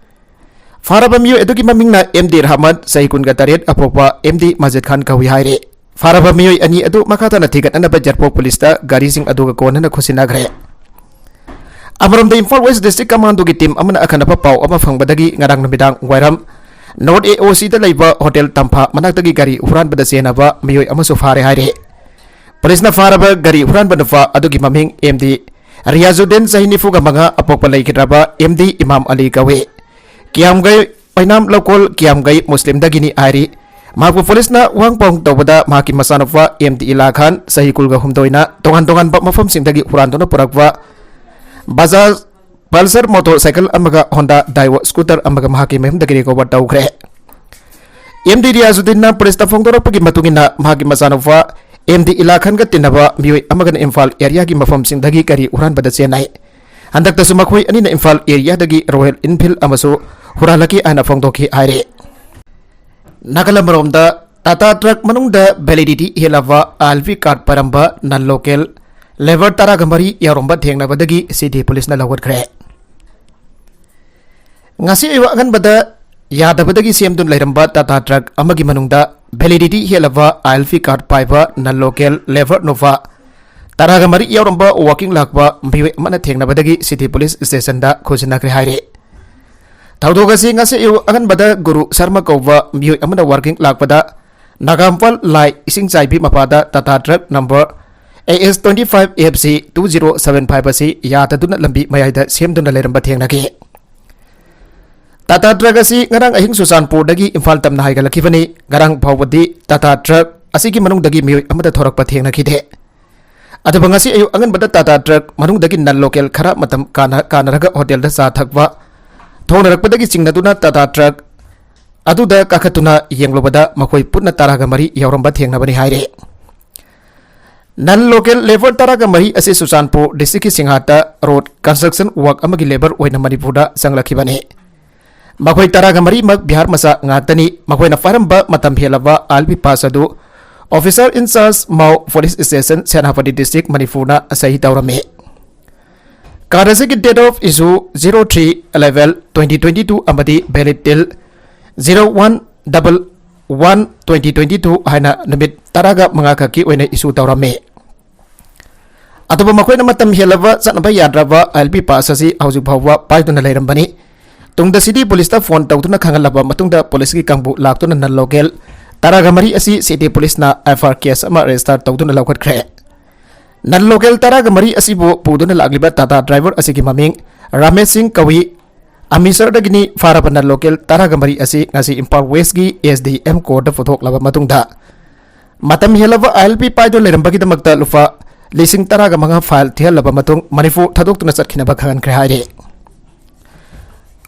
ꯐꯥꯔꯕ ꯃꯤꯑꯣꯏ ꯑꯗꯨꯒꯤ ꯃꯃꯤꯡꯅ ꯑꯦꯝ ꯗꯤ ꯔꯍꯃꯟ, ꯆꯍꯤ ꯀꯨꯟꯒ ꯇꯔꯦꯠ ꯑꯄꯣꯛꯄ ꯑꯦꯝ ꯗꯤ ꯃꯖꯤꯗ ꯈꯥꯟ ꯀꯧꯏ ꯍꯥꯏꯔꯤ꯫ ꯐꯥꯔꯕ ꯃꯤꯑꯣꯏ ꯑꯅꯤ ꯑꯗꯨ ꯃꯈꯥ ꯇꯥꯅ ꯊꯤꯒꯠꯅꯅꯕ ꯖꯔꯄꯣꯛ ꯄꯨꯂꯤꯁꯇ ꯒꯥꯔꯤꯁꯤꯡ ꯑꯗꯨꯒ ꯀꯣꯟꯅꯅ ꯈꯨꯠꯁꯤꯟꯅꯈ꯭ꯔꯦ꯫ ꯑꯃꯔꯣꯝꯗ ꯏꯝꯐꯥꯜ ꯋꯦꯁ ꯗꯤꯁꯇ꯭ꯔꯤꯛ ꯀꯃꯥꯟꯗꯣꯒꯤ ꯇꯤꯝ ꯑꯃꯅ ꯑꯈꯟꯅꯕ ꯄꯥꯎ ꯑꯃ ꯐꯪꯕꯗꯒꯤ ꯉꯔꯥꯡ ꯅꯨꯃꯤꯗꯥꯡ ꯋꯥꯏꯔꯝ ꯅꯣꯔꯠ ꯑꯦ ꯑꯣ ꯁꯤꯗ ꯂꯩꯕ ꯍꯣꯇꯦꯜ ꯇꯝꯐꯥ ꯃꯅꯥꯛꯇꯒꯤ ꯒꯥꯔꯤ ꯍꯨꯔꯥꯟꯕꯗ ꯆꯦꯟꯅꯕ ꯃꯤꯑꯣꯏ ꯑꯃꯁꯨ ꯐꯥꯔꯦ ꯍꯥꯏꯔꯤ꯫ ꯄꯨꯂꯤꯁꯅ ꯐꯥꯔꯕ ꯒꯥꯔꯤ ꯍꯨꯔꯥꯟꯕ ꯅꯨꯄꯥ ꯑꯗꯨꯒꯤ ꯃꯃꯤꯡ ꯑꯦꯝ ꯗꯤ ꯔꯤꯌꯥꯖꯨꯗꯤꯟ, ꯆꯍꯤ ꯅꯤꯐꯨꯒ ꯃꯉꯥ ꯑꯄꯣꯛꯄ ꯂꯩꯈꯤꯗ꯭ꯔꯕ ꯑꯦꯝ ꯗꯤ ꯏꯃꯥꯝ ꯑꯂꯤ ꯀꯧꯏ꯫ ꯀꯤꯌꯥꯝꯒꯩ ꯑꯣꯏꯅꯥꯝ ꯂꯧꯀꯣꯜ ꯀꯤꯌꯥꯝꯒꯩ ꯃꯨꯁꯂꯤꯝꯗꯒꯤꯅꯤ ꯍꯥꯏꯔꯤ꯫ ꯃꯍꯥꯛꯄꯨ ꯄꯨꯂꯤꯁꯅ ꯋꯥꯍꯪ ꯄꯥꯎꯍꯪ ꯇꯧꯕꯗ ꯃꯍꯥꯛꯀꯤ ꯃꯆꯥꯅꯨꯄꯥ ꯑꯦꯝ ꯗꯤ ꯏꯂꯥ ꯈꯥꯟ, ꯆꯍꯤ ꯀꯨꯟꯒ ꯍꯨꯝꯗꯣꯏꯅ ꯇꯣꯉꯥꯟ ꯇꯣꯉꯥꯟꯕ ꯃꯐꯝꯁꯤꯡꯗꯒꯤ ꯍꯨꯔꯥꯟꯗꯨꯅ ꯄꯨꯔꯛꯄ ꯕꯖꯥꯖ Pulsar motorcycle ꯑꯃꯒ Honda Daewoo scooter ꯑꯃꯒ ꯃꯍꯥꯛꯀꯤ ꯃꯌꯨꯝꯗꯒꯤ recover ꯇꯧꯈ꯭ꯔꯦ꯫ ꯑꯦꯝ ꯗꯤ ꯔꯤꯌꯥꯖꯨꯗꯤꯟꯅ ꯄꯨꯂꯤꯁꯇ ꯐꯣꯡꯗꯣꯔꯛꯄꯒꯤ ꯃꯇꯨꯡ ꯏꯟꯅ, ꯃꯍꯥꯛꯀꯤ ꯃꯆꯥꯅꯨꯄꯥ ꯑꯦꯝ ꯗꯤ ꯏꯂꯥ ꯈꯥꯟꯒ ꯇꯤꯟꯅꯕ ꯃꯤꯑꯣꯏ ꯑꯃꯒꯅ ꯏꯝꯐꯥꯜ ꯑꯦꯔꯤꯌꯥꯒꯤ ꯃꯐꯝꯁꯤꯡꯗꯒꯤ ꯒꯥꯔꯤ ꯍꯨꯔꯥꯟꯕꯗ ꯆꯦꯟꯅꯩ꯫ ꯍꯟꯗꯛꯇꯁꯨ ꯃꯈꯣꯏ ꯑꯅꯤꯅ ꯏꯝꯐꯥꯜ ꯑꯦꯔꯤꯌꯥꯗꯒꯤ Royal Enfield ꯑꯃꯁꯨ ꯍꯨꯔꯥꯜꯂꯛꯈꯤ ꯍꯥꯏꯅ ꯐꯣꯡꯗꯣꯛꯈꯤ ꯍꯥꯏꯔꯤ꯫ ꯅꯥꯀꯜ ꯑꯃꯔꯣꯝꯗ, ꯇꯥꯇꯥ ꯇ꯭ꯔꯛ ꯃꯅꯨꯡꯗ validity ꯍꯦꯜꯂꯕ ꯑꯥꯏ ꯑꯦꯜ ꯄꯤ ꯀꯥꯔꯗ ꯄꯥꯏꯔꯝꯕ non local labour ꯇꯔꯥꯒ ꯃꯔꯤ ꯌꯥꯎꯔꯝꯕ ꯊꯦꯡꯅꯕꯗꯒꯤ ꯁꯤꯇꯤ ꯄꯨꯂꯤꯁꯅ ꯂꯧꯈꯠꯈ꯭ꯔꯦ꯫ ꯉꯁꯤ ꯑꯌꯨꯛ ꯑꯉꯟꯕꯗ ꯌꯥꯗꯕꯗꯒꯤ ꯁꯦꯝꯗꯨꯅ ꯂꯩꯔꯝꯕ ꯇꯥꯇꯥ ꯇ꯭ꯔꯛ ꯑꯃꯒꯤ ꯃꯅꯨꯡꯗ validity ꯍꯦꯜꯂꯕ ꯑꯥꯏ ꯑꯦꯜ ꯄꯤ ꯀꯥꯔꯗ ꯄꯥꯏꯕ non local labour ꯅꯨꯄꯥ ꯇꯔꯥꯒ ꯃꯔꯤ ꯌꯥꯎꯔꯝꯕ working ꯂꯥꯛꯄ ꯃꯤꯑꯣꯏ ꯑꯃꯅ ꯊꯦꯡꯅꯕꯗꯒꯤ ꯁꯤꯇꯤ ꯄꯨꯂꯤꯁ ꯁ꯭ꯇꯦꯁꯟꯗ ꯈꯨꯖꯤꯟꯅꯈ꯭ꯔꯦ ꯍꯥꯏꯔꯤ꯫ ꯊꯧꯗꯣꯛ ꯑꯁꯤ ꯉꯁꯤ ꯑꯌꯨꯛ ꯑꯉꯟꯕꯗ ꯒꯨꯔꯨ ꯁꯔꯃ ꯀꯧꯕ ꯃꯤꯑꯣꯏ ꯑꯃꯅ working ꯂꯥꯛꯄꯗ ꯅꯥꯒꯥꯝꯄꯥꯜ ꯂꯥꯏ ꯏꯁꯤꯡ ꯆꯥꯏꯕꯤ ꯃꯄꯥꯗ Tata truck number A S twenty five F C two zero seven five ꯑꯁꯤ ꯌꯥꯗꯗꯨꯅ ꯂꯝꯕꯤ ꯃꯌꯥꯏꯗ ꯁꯦꯝꯗꯨꯅ ꯂꯩꯔꯝꯕ ꯊꯦꯡꯅꯈꯤ꯫ ꯇꯥꯇꯥ ꯇ꯭ꯔꯛ ꯑꯁꯤ ꯉꯔꯥꯡ ꯑꯍꯤꯡ ꯆꯨꯔꯆꯥꯟꯄꯨꯔꯗꯒꯤ ꯏꯝꯐꯥꯜ ꯇꯝꯅ ꯍꯥꯏꯒꯠꯂꯛꯈꯤꯕꯅꯤ꯫ ꯉꯔꯥꯡ ꯐꯥꯎꯕꯗꯤ ꯇꯥꯇꯥ ꯇ꯭ꯔꯛ ꯑꯁꯤꯒꯤ ꯃꯅꯨꯡꯗꯒꯤ ꯃꯤꯑꯣꯏ ꯑꯃꯠꯇ ꯊꯣꯔꯛꯄ ꯊꯦꯡꯅꯈꯤꯗꯦ꯫ ꯑꯗꯨꯕꯨ ꯉꯁꯤ ꯑꯌꯨꯛ ꯑꯉꯟꯕꯗ ꯇꯥꯇꯥ ꯇ꯭ꯔꯛ ꯃꯅꯨꯡꯗꯒꯤ non local ꯈꯔ ꯃꯇꯝ ꯀꯥꯟꯅ-, ꯀꯥꯟꯅꯔꯒ ꯍꯣꯇꯦꯜꯗ ꯆꯥ ꯊꯛꯄ ꯊꯣꯡꯅꯔꯛꯄꯗꯒꯤ ꯆꯤꯡꯅꯗꯨꯅ ꯇꯥꯇꯥ ꯇ꯭ꯔꯛ ꯑꯗꯨꯗ ꯀꯥꯈꯠꯇꯨꯅ ꯌꯦꯡꯂꯨꯕꯗ ꯃꯈꯣꯏ ꯄꯨꯟꯅ ꯇꯔꯥꯒ ꯃꯔꯤ ꯌꯥꯎꯔꯝꯕ ꯊꯦꯡꯅꯕꯅꯤ ꯍꯥꯏꯔꯤ꯫ Non local labour ꯇꯔꯥꯒ ꯃꯔꯤ ꯑꯁꯤ ꯆꯨꯔꯆꯥꯟꯄꯨꯔ district ꯀꯤ ꯁꯤꯡꯍꯥꯠꯇ road construction work ꯑꯃꯒꯤ labour ꯑꯣꯏꯅ ꯃꯅꯤꯄꯨꯔꯗ ꯆꯪꯂꯛꯈꯤꯕꯅꯤ꯫ ꯃꯈꯣꯏ ꯇꯔꯥꯒ ꯃꯔꯤꯃꯛ ꯕꯤꯍꯥꯔ ꯃꯆꯥ ꯉꯥꯛꯇꯅꯤ꯫ ꯃꯈꯣꯏꯅ ꯄꯥꯏꯔꯝꯕ ꯃꯇꯝ ꯍꯦꯜꯂꯕ ꯑꯥꯏ ꯑꯦꯜ ꯄꯤ ꯄꯥꯁ ꯑꯗꯨ officer in charge Mao police station, Senapati district, ꯃꯅꯤꯄꯨꯔꯅ ꯁꯍꯤ ꯇꯧꯔꯝꯃꯤ꯫ ꯀꯥꯔꯗ ꯑꯁꯤꯒꯤ date of issue zero three eleven twenty twenty two ꯑꯃꯗꯤ valid till zero one double one twenty twenty two ꯍꯥꯏꯅ ꯅꯨꯃꯤꯠ ꯇꯔꯥꯒ ꯃꯉꯥ ꯈꯛꯀꯤ ꯑꯣꯏꯅ issue ꯇꯧꯔꯝꯃꯤ꯫ ꯑꯗꯨꯕꯨ ꯃꯈꯣꯏꯅ ꯃꯇꯝ ꯍꯦꯜꯂꯕ ꯆꯠꯅꯕ ꯌꯥꯗ꯭ꯔꯕ ꯑꯥꯏ ꯑꯦꯜ ꯄꯤ ꯄꯥꯁ ꯑꯁꯤ ꯍꯧꯖꯤꯛ ꯐꯥꯎꯕ ꯄꯥꯏꯗꯨꯅ ꯂꯩꯔꯝꯕꯅꯤ꯫ ꯇꯨꯡꯗ ꯁꯤꯇꯤ ꯄꯨꯂꯤꯁꯇ ꯐꯣꯟ ꯇꯧꯗꯨꯅ ꯈꯪꯍꯜꯂꯕ ꯃꯇꯨꯡꯗ ꯄꯨꯂꯤꯁꯀꯤ ꯀꯥꯡꯕꯨ ꯂꯥꯛꯇꯨꯅ non local ꯇꯔꯥꯒ ꯃꯔꯤ ꯑꯁꯤ ꯁꯤꯇꯤ ꯄꯨꯂꯤꯁꯅ ꯑꯦꯐ ꯑꯥꯏ ꯑꯥꯔ ꯀꯦꯁ ꯑꯃ ꯔꯦꯖꯤꯁꯇꯔ ꯇꯧꯗꯨꯅ ꯂꯧꯈꯠꯈ꯭ꯔꯦ꯫ Non local ꯇꯔꯥꯒ ꯃꯔꯤ ꯑꯁꯤꯕꯨ ꯄꯨꯗꯨꯅ ꯂꯥꯛꯂꯤꯕ ꯇꯥꯇꯥ ꯗ꯭ꯔꯥꯏꯚꯔ ꯑꯁꯤꯒꯤ ꯃꯃꯤꯡ ꯔꯥꯃꯦꯁ ꯁꯤꯡ ꯀꯧꯏ꯫ ꯑꯃꯤꯁꯔꯗꯒꯤꯅꯤ꯫ ꯐꯥꯔꯕ non local ꯇꯔꯥꯒ ꯃꯔꯤ ꯑꯁꯤ ꯉꯁꯤ ꯏꯝꯐꯥꯜ ꯋꯦꯁꯀꯤ ꯑꯦꯁ ꯗꯤ ꯑꯦꯝ ꯀꯣꯔꯠꯇ ꯄꯨꯊꯣꯛꯂꯕ ꯃꯇꯨꯡꯗ, ꯃꯇꯝ ꯍꯦꯜꯂꯕ ꯑꯥꯏ ꯑꯦꯜ ꯄꯤ ꯄꯥꯏꯗꯨꯅ ꯂꯩꯔꯝꯕꯒꯤꯗꯃꯛꯇ ꯂꯨꯄꯥ ꯂꯤꯁꯤꯡ ꯇꯔꯥꯒ ꯃꯉꯥ fine ꯊꯤꯍꯜꯂꯕ ꯃꯇꯨꯡ ꯃꯅꯤꯄꯨꯔ ꯊꯥꯗꯣꯛꯇꯨꯅ ꯆꯠꯈꯤꯅꯕ ꯈꯪꯍꯟꯈ꯭ꯔꯦ ꯍꯥꯏꯔꯤ꯫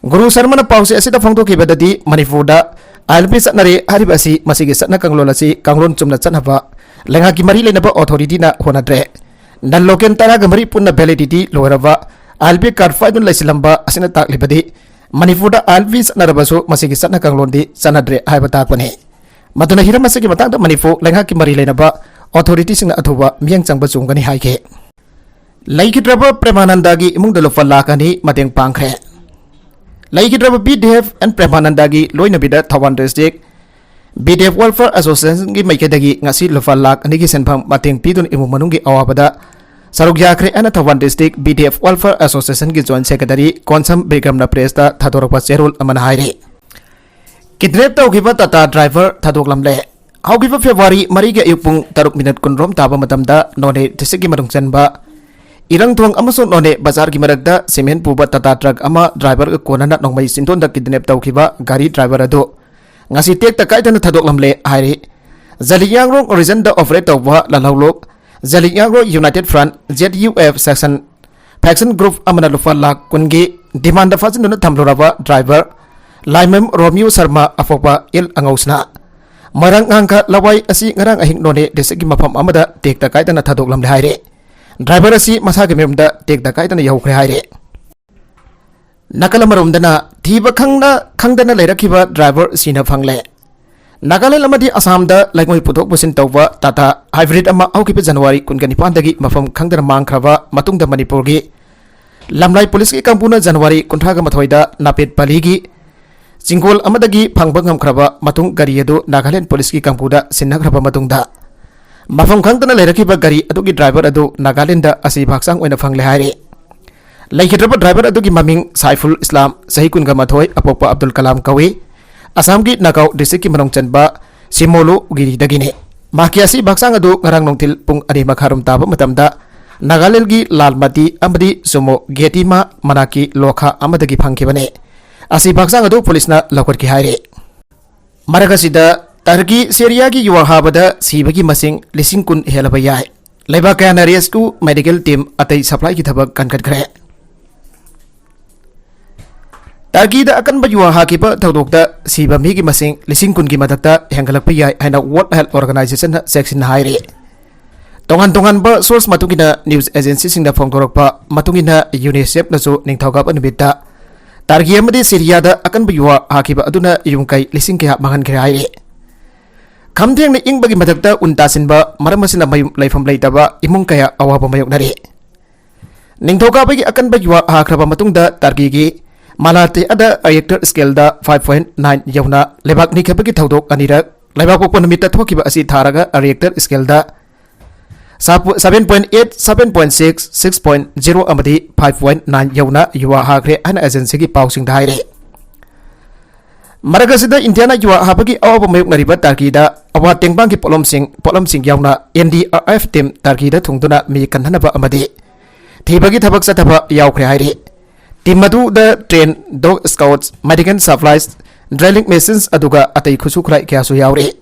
ꯒꯨꯔꯨ ꯁꯔꯃꯅ ꯄꯥꯎꯆꯦ ꯑꯁꯤꯗ ꯐꯣꯡꯗꯣꯛꯈꯤꯕꯗꯗꯤ, ꯃꯅꯤꯄꯨꯔꯗ ILP ꯆꯠꯅꯔꯦ ꯍꯥꯏꯔꯤꯕ ꯑꯁꯤ, ꯃꯁꯤꯒꯤ ꯆꯠꯅ ꯀꯥꯡꯂꯣꯟ ꯑꯁꯤ ꯀꯥꯡꯂꯣꯟ ꯆꯨꯝꯅ ꯆꯠꯅꯕ ꯂꯩꯉꯥꯛꯀꯤ ꯃꯔꯤ ꯂꯩꯅꯕ authority ꯅ ꯍꯣꯠꯅꯗ꯭ꯔꯦ꯫ Non local ꯇꯔꯥꯒ ꯃꯔꯤ ꯄꯨꯟꯅ validity ꯂꯣꯏꯔꯕ ILP card ꯄꯥꯏꯗꯨꯅ ꯂꯩꯁꯤꯜꯂꯝꯕ ꯑꯁꯤꯅ ꯇꯥꯛꯂꯤꯕꯗꯤ, ꯃꯅꯤꯄꯨꯔꯗ ILP ꯆꯠꯅꯔꯕꯁꯨ ꯃꯁꯤꯒꯤ ꯆꯠꯅ ꯀꯥꯡꯂꯣꯟꯗꯤ ꯆꯠꯅꯗ꯭ꯔꯦ ꯍꯥꯏꯕ ꯇꯥꯛꯄꯅꯤ꯫ ꯃꯗꯨꯅ ꯍꯤꯔꯝ ꯑꯁꯤꯒꯤ ꯃꯇꯥꯡꯗ ꯃꯅꯤꯄꯨꯔ ꯂꯩꯉꯥꯛꯀꯤ ꯃꯔꯤ ꯂꯩꯅꯕ authority ꯁꯤꯡꯅ ꯑꯊꯨꯕ ꯃꯤꯠꯌꯦꯡ ꯆꯪꯕ ꯆꯨꯝꯒꯅꯤ ꯍꯥꯏꯈꯤ꯫ ꯂꯩꯈꯤꯗ꯭ꯔꯕ ꯄ꯭ꯔꯦꯃꯥꯅꯟꯗꯒꯤ ꯏꯃꯨꯡꯗ ꯂꯨꯄꯥ ꯂꯥꯈ ꯑꯅꯤ ꯃꯇꯦꯡ ꯄꯥꯡꯈ꯭ꯔꯦ꯫ ꯂꯩꯈꯤꯗ꯭ꯔꯕ BDF and ꯄ꯭ꯔꯦꯃꯥꯅꯟꯗꯒꯤ ꯂꯣꯏꯅꯕꯤꯗ Thoubal district BDF Welfare Association ꯒꯤ ꯃꯥꯏꯀꯩꯗꯒꯤ ꯉꯁꯤ ꯂꯨꯄꯥ ꯂꯥꯈ ꯑꯅꯤꯒꯤ ꯁꯦꯟꯐꯝ ꯃꯇꯦꯡ ꯄꯤꯗꯨꯅ ꯏꯃꯨꯡ ꯃꯅꯨꯡꯒꯤ ꯑꯋꯥꯕꯗ ꯁꯔꯨꯛ ꯌꯥꯈ꯭ꯔꯦ ꯍꯥꯏꯅ Thoubal district BDF Welfare Association ꯒꯤ joint secretary ꯀꯣꯟꯁꯝ ꯕꯤꯀ꯭ꯔꯝꯅ press ꯇ ꯊꯥꯗꯣꯔꯛꯄ ꯆꯦꯔꯣꯜ ꯑꯃꯅ ꯍꯥꯏꯔꯤ꯫ Kidnap ꯇꯧꯈꯤꯕ Tata driver ꯊꯥꯗꯣꯛꯂꯝꯂꯦ꯫ ꯍꯧꯈꯤꯕ February ꯃꯔꯤꯒꯤ ꯑꯌꯨꯛ ꯄꯨꯡ ꯇꯔꯨꯛ ꯃꯤꯅꯠ ꯀꯨꯟꯔꯣꯝ ꯇꯥꯕ ꯃꯇꯝꯗ ꯅꯣꯅꯦ district ꯀꯤ ꯃꯅꯨꯡ ꯆꯟꯕ ꯏꯔꯪꯊꯣꯡ ꯑꯃꯁꯨꯡ ꯅꯣꯅꯦ ꯕꯖꯥꯔꯒꯤ ꯃꯔꯛꯇ cement ꯄꯨꯕ Tata truck ꯑꯃ driver ꯒ ꯀꯣꯟꯅꯅ ꯅꯣꯡꯃꯩ ꯆꯤꯟꯗꯣꯟꯗ kidnap ꯇꯧꯈꯤꯕ ꯒꯥꯔꯤ driver ꯑꯗꯨ ꯉꯁꯤ ꯇꯦꯛꯇ ꯀꯥꯏꯗꯅ ꯊꯥꯗꯣꯛꯂꯝꯂꯦ ꯍꯥꯏꯔꯤ꯫ ꯖꯂꯤꯌꯥꯡꯔꯣꯡ region ꯗ operate ꯇꯧꯕ ꯂꯥꯜꯍꯧꯂꯨꯞ Zeliangrong United Front, ZUF section faction group ꯑꯃꯅ ꯂꯨꯄꯥ ꯂꯥꯈ ꯀꯨꯟꯒꯤ demand ꯐꯥꯖꯤꯟꯗꯨꯅ ꯊꯝꯂꯨꯔꯕ driver Laimayum ꯔꯣꯃꯤꯌꯣ Sharma ꯑꯄꯣꯛꯄ L ꯑꯉꯧꯁꯤꯅ ꯃꯣꯏꯔꯥꯡ ꯉꯥꯡꯈ ꯂꯋꯥꯏ ꯑꯁꯤ ꯉꯔꯥꯡ ꯑꯍꯤꯡ ꯅꯣꯅꯦ district ꯀꯤ ꯃꯐꯝ ꯑꯃꯗ ꯇꯦꯛꯇ ꯀꯥꯏꯗꯅ ꯊꯥꯗꯣꯛꯂꯝꯂꯦ ꯍꯥꯏꯔꯦ꯫ Driver ꯑꯁꯤ ꯃꯁꯥꯒꯤ ꯃꯌꯨꯝꯗ ꯇꯦꯛꯇ ꯀꯥꯏꯗꯅ ꯌꯧꯈ꯭ꯔꯦ ꯍꯥꯏꯔꯦ꯫ ꯅꯥꯀꯜ ꯑꯃꯔꯣꯝꯗꯅ, ꯊꯤꯕ ꯈꯪꯅ ꯈꯪꯗꯅ ꯂꯩꯔꯛꯈꯤꯕ driver ꯁꯤꯅ ꯐꯪꯂꯦ꯫ ꯅꯥꯒꯥꯂꯦꯟ ꯑꯃꯗꯤ ꯑꯁꯥꯝꯗ ꯂꯩꯉꯣꯏ ꯄꯨꯊꯣꯛ ꯄꯨꯁꯤꯟ ꯇꯧꯕ Tata Hybrid ꯑꯃ ꯍꯧꯈꯤꯕ January ꯀꯨꯟꯒ ꯅꯤꯄꯥꯟꯗꯒꯤ ꯃꯐꯝ ꯈꯪꯗꯅ ꯃꯥꯡꯈ꯭ꯔꯕ ꯃꯇꯨꯡꯗ ꯃꯅꯤꯄꯨꯔꯒꯤ ꯂꯝꯂꯥꯏ ꯄꯨꯂꯤꯁꯀꯤ ꯀꯥꯡꯕꯨꯅ January ꯀꯨꯟꯊ꯭ꯔꯥꯒ ꯃꯥꯊꯣꯏꯗ ꯅꯥꯄꯦꯠ ꯚꯦꯂꯤꯒꯤ ꯆꯤꯡꯒꯣꯜ ꯑꯃꯗꯒꯤ ꯐꯪꯕ ꯉꯝꯈ꯭ꯔꯕ ꯃꯇꯨꯡ ꯒꯥꯔꯤ ꯑꯗꯨ ꯅꯥꯒꯥꯂꯦꯟ ꯄꯨꯂꯤꯁꯀꯤ ꯀꯥꯡꯕꯨꯗ ꯁꯤꯟꯅꯈ꯭ꯔꯕ ꯃꯇꯨꯡꯗ ꯃꯐꯝ ꯈꯪꯗꯅ ꯂꯩꯔꯛꯈꯤꯕ ꯒꯥꯔꯤ ꯑꯗꯨꯒꯤ driver ꯑꯗꯨ ꯅꯥꯒꯥꯂꯦꯟꯗ ꯑꯁꯤꯕ ꯍꯛꯆꯥꯡ ꯑꯣꯏꯅ ꯐꯪꯂꯦ ꯍꯥꯏꯔꯤ꯫ ꯂꯩꯈꯤꯗ꯭ꯔꯕ driver ꯑꯗꯨꯒꯤ ꯃꯃꯤꯡ ꯁꯥꯏꯐꯨꯜ ꯏꯁꯂꯥꯝ, ꯆꯍꯤ ꯀꯨꯟꯒ ꯃꯥꯊꯣꯏ, ꯑꯄꯣꯛꯄ ꯑꯕꯗꯨꯜ ꯀꯂꯥꯝ ꯀꯧꯏ꯫ ꯑꯁꯥꯝꯒꯤ ꯅꯥꯒꯥꯎ district ꯀꯤ ꯃꯅꯨꯡ ꯆꯟꯕ ꯁꯤꯃꯣꯂꯨꯒꯤꯔꯤꯗꯒꯤꯅꯤ꯫ ꯃꯍꯥꯛꯀꯤ ꯑꯁꯤꯕ ꯍꯛꯆꯥꯡ ꯑꯗꯨ ꯉꯔꯥꯡ ꯅꯨꯡꯊꯤꯜ ꯄꯨꯡ ꯑꯅꯤ ꯃꯈꯥꯏꯔꯣꯝ ꯇꯥꯕ ꯃꯇꯝꯗ ꯅꯥꯒꯥꯂꯦꯟꯒꯤ ꯂꯥꯜꯃꯇꯤ ꯑꯃꯗꯤ ꯁꯨꯃꯣ ꯒꯦꯇꯤꯃꯥ ꯃꯅꯥꯛꯀꯤ ꯂꯣꯈꯥ ꯑꯃꯗꯒꯤ ꯐꯪꯈꯤꯕꯅꯤ꯫ ꯑꯁꯤꯕ ꯍꯛꯆꯥꯡ ꯑꯗꯨ ꯄꯨꯂꯤꯁꯅ ꯂꯧꯈꯠꯈꯤ ꯍꯥꯏꯔꯤ꯫ ꯃꯔꯛ ꯑꯁꯤꯗ, ꯇꯔꯀꯤ ꯁꯤꯔꯤꯌꯥꯒꯤ ꯌꯨꯋꯥ ꯍꯥꯕꯗ ꯁꯤꯕꯒꯤ ꯃꯁꯤꯡ ꯂꯤꯁꯤꯡ ꯀꯨꯟ ꯍꯦꯜꯂꯕ ꯌꯥꯏ꯫ ꯂꯩꯕꯥꯛ ꯀꯌꯥꯅ rescue medical team ꯑꯇꯩ supply ꯒꯤ ꯊꯕꯛ ꯀꯟꯈꯠꯈ꯭ꯔꯦ꯫ ꯇꯔꯀꯤꯗ ꯑꯀꯟꯕ ꯌꯨꯍꯥ ꯍꯥꯈꯤꯕ ꯊꯧꯗꯣꯛꯇ ꯁꯤꯕ ꯃꯤꯒꯤ ꯃꯁꯤꯡ ꯂꯤꯁꯤꯡ ꯀꯨꯟꯒꯤ ꯃꯊꯛꯇ ꯍꯦꯟꯒꯠꯂꯛꯄ ꯌꯥꯏ ꯍꯥꯏꯅ World Health Organizationꯅ ꯆꯦꯛꯁꯤꯟꯅ ꯍꯥꯏꯔꯤ꯫ ꯇꯣꯉꯥꯟ ꯇꯣꯉꯥꯟꯕ source ꯃꯇꯨꯡ ꯏꯟꯅ news agencyꯁꯤꯡꯅ ꯐꯣꯡꯗꯣꯔꯛꯄ ꯃꯇꯨꯡ ꯏꯟꯅ UNICEFꯅꯁꯨ ꯅꯤꯡꯊꯧꯀꯥꯕ ꯅꯨꯃꯤꯠꯇ ꯇꯔꯀꯤ ꯑꯃꯗꯤ ꯁꯤꯔꯤꯌꯥꯗ ꯑꯀꯟꯕ ꯌꯨꯍꯥ ꯍꯥꯈꯤꯕ ꯑꯗꯨꯅ ꯌꯨꯝ ꯀꯩ ꯂꯤꯁꯤꯡ ꯀꯌꯥ ꯃꯥꯡꯍꯟꯈ꯭ꯔꯦ ꯍꯥꯏꯔꯤ꯫ ꯈꯝꯊꯦꯡꯅ ꯏꯪꯕꯒꯤ ꯃꯊꯛꯇ ꯎꯟ ꯇꯥꯁꯤꯟꯕ ꯃꯔꯝ ꯑꯁꯤꯅ ꯃꯌꯨꯝ ꯂꯩꯐꯝ ꯂꯩꯇꯕ ꯏꯃꯨꯡ ꯀꯌꯥ ꯑꯋꯥꯕ ꯃꯥꯌꯣꯛꯅꯔꯤ꯫ ꯅꯤꯡꯊꯧꯀꯥꯕꯒꯤ ꯑꯀꯟꯕ ꯌꯨꯍꯥ ꯍꯥꯈ꯭ꯔꯕ ꯃꯇꯨꯡꯗ ꯇꯔꯀꯤꯒꯤ ꯃꯥꯂꯥꯇꯦꯑꯥꯗ Richter scaleꯗ five point nine ꯌꯧꯅ ꯂꯩꯕꯥꯛ ꯅꯤꯛꯈꯤꯕꯒꯤ ꯊꯧꯗꯣꯛ ꯑꯅꯤꯔꯛ ꯂꯩꯕꯥꯛꯄꯣꯛꯄ ꯅꯨꯃꯤꯠꯇ ꯊꯣꯛꯈꯤꯕ ꯑꯁꯤ ꯊꯥꯔꯒ Richter scaleꯗ seven point eight, seven point six, six point zero ꯑꯃꯗꯤ five point nine ꯌꯧꯅ ꯌꯨꯍꯥ ꯍꯥꯈ꯭ꯔꯦ ꯍꯥꯏꯅ agencyꯒꯤ ꯄꯥꯎꯁꯤꯡꯗ ꯍꯥꯏꯔꯤ꯫ ꯃꯔꯛ ꯑꯁꯤꯗ ꯏꯟꯗꯤꯌꯥꯅ ꯌꯨꯍꯥ ꯍꯥꯕꯒꯤ ꯑꯋꯥꯕ ꯃꯥꯌꯣꯛꯅꯔꯤꯕ ꯇꯔꯀꯤꯗ ꯑꯋꯥ ꯇꯦꯡꯕꯥꯡꯒꯤ ꯄꯣꯠꯂꯝꯁꯤꯡ, ꯄꯣꯠꯂꯝꯁꯤꯡ ꯌꯥꯎꯅ NDRF team ꯇꯔꯀꯤꯗ ꯊꯨꯡꯗꯨꯅ ꯃꯤ ꯀꯟꯅꯅꯕ ꯑꯃꯗꯤ ꯊꯤꯕꯒꯤ ꯊꯕꯛ ꯆꯠꯊꯕ ꯌꯥꯎꯈ꯭ꯔꯦ ꯍꯥꯏꯔꯤ꯫ Team ꯑꯗꯨꯗ train, dog scouts, medical supplies, drilling machines ꯑꯗꯨꯒ ꯑꯇꯩ ꯈꯨꯠꯁꯨ ꯈꯨꯠꯂꯥꯏ ꯀꯌꯥꯁꯨ ꯌꯥꯎꯔꯤ꯫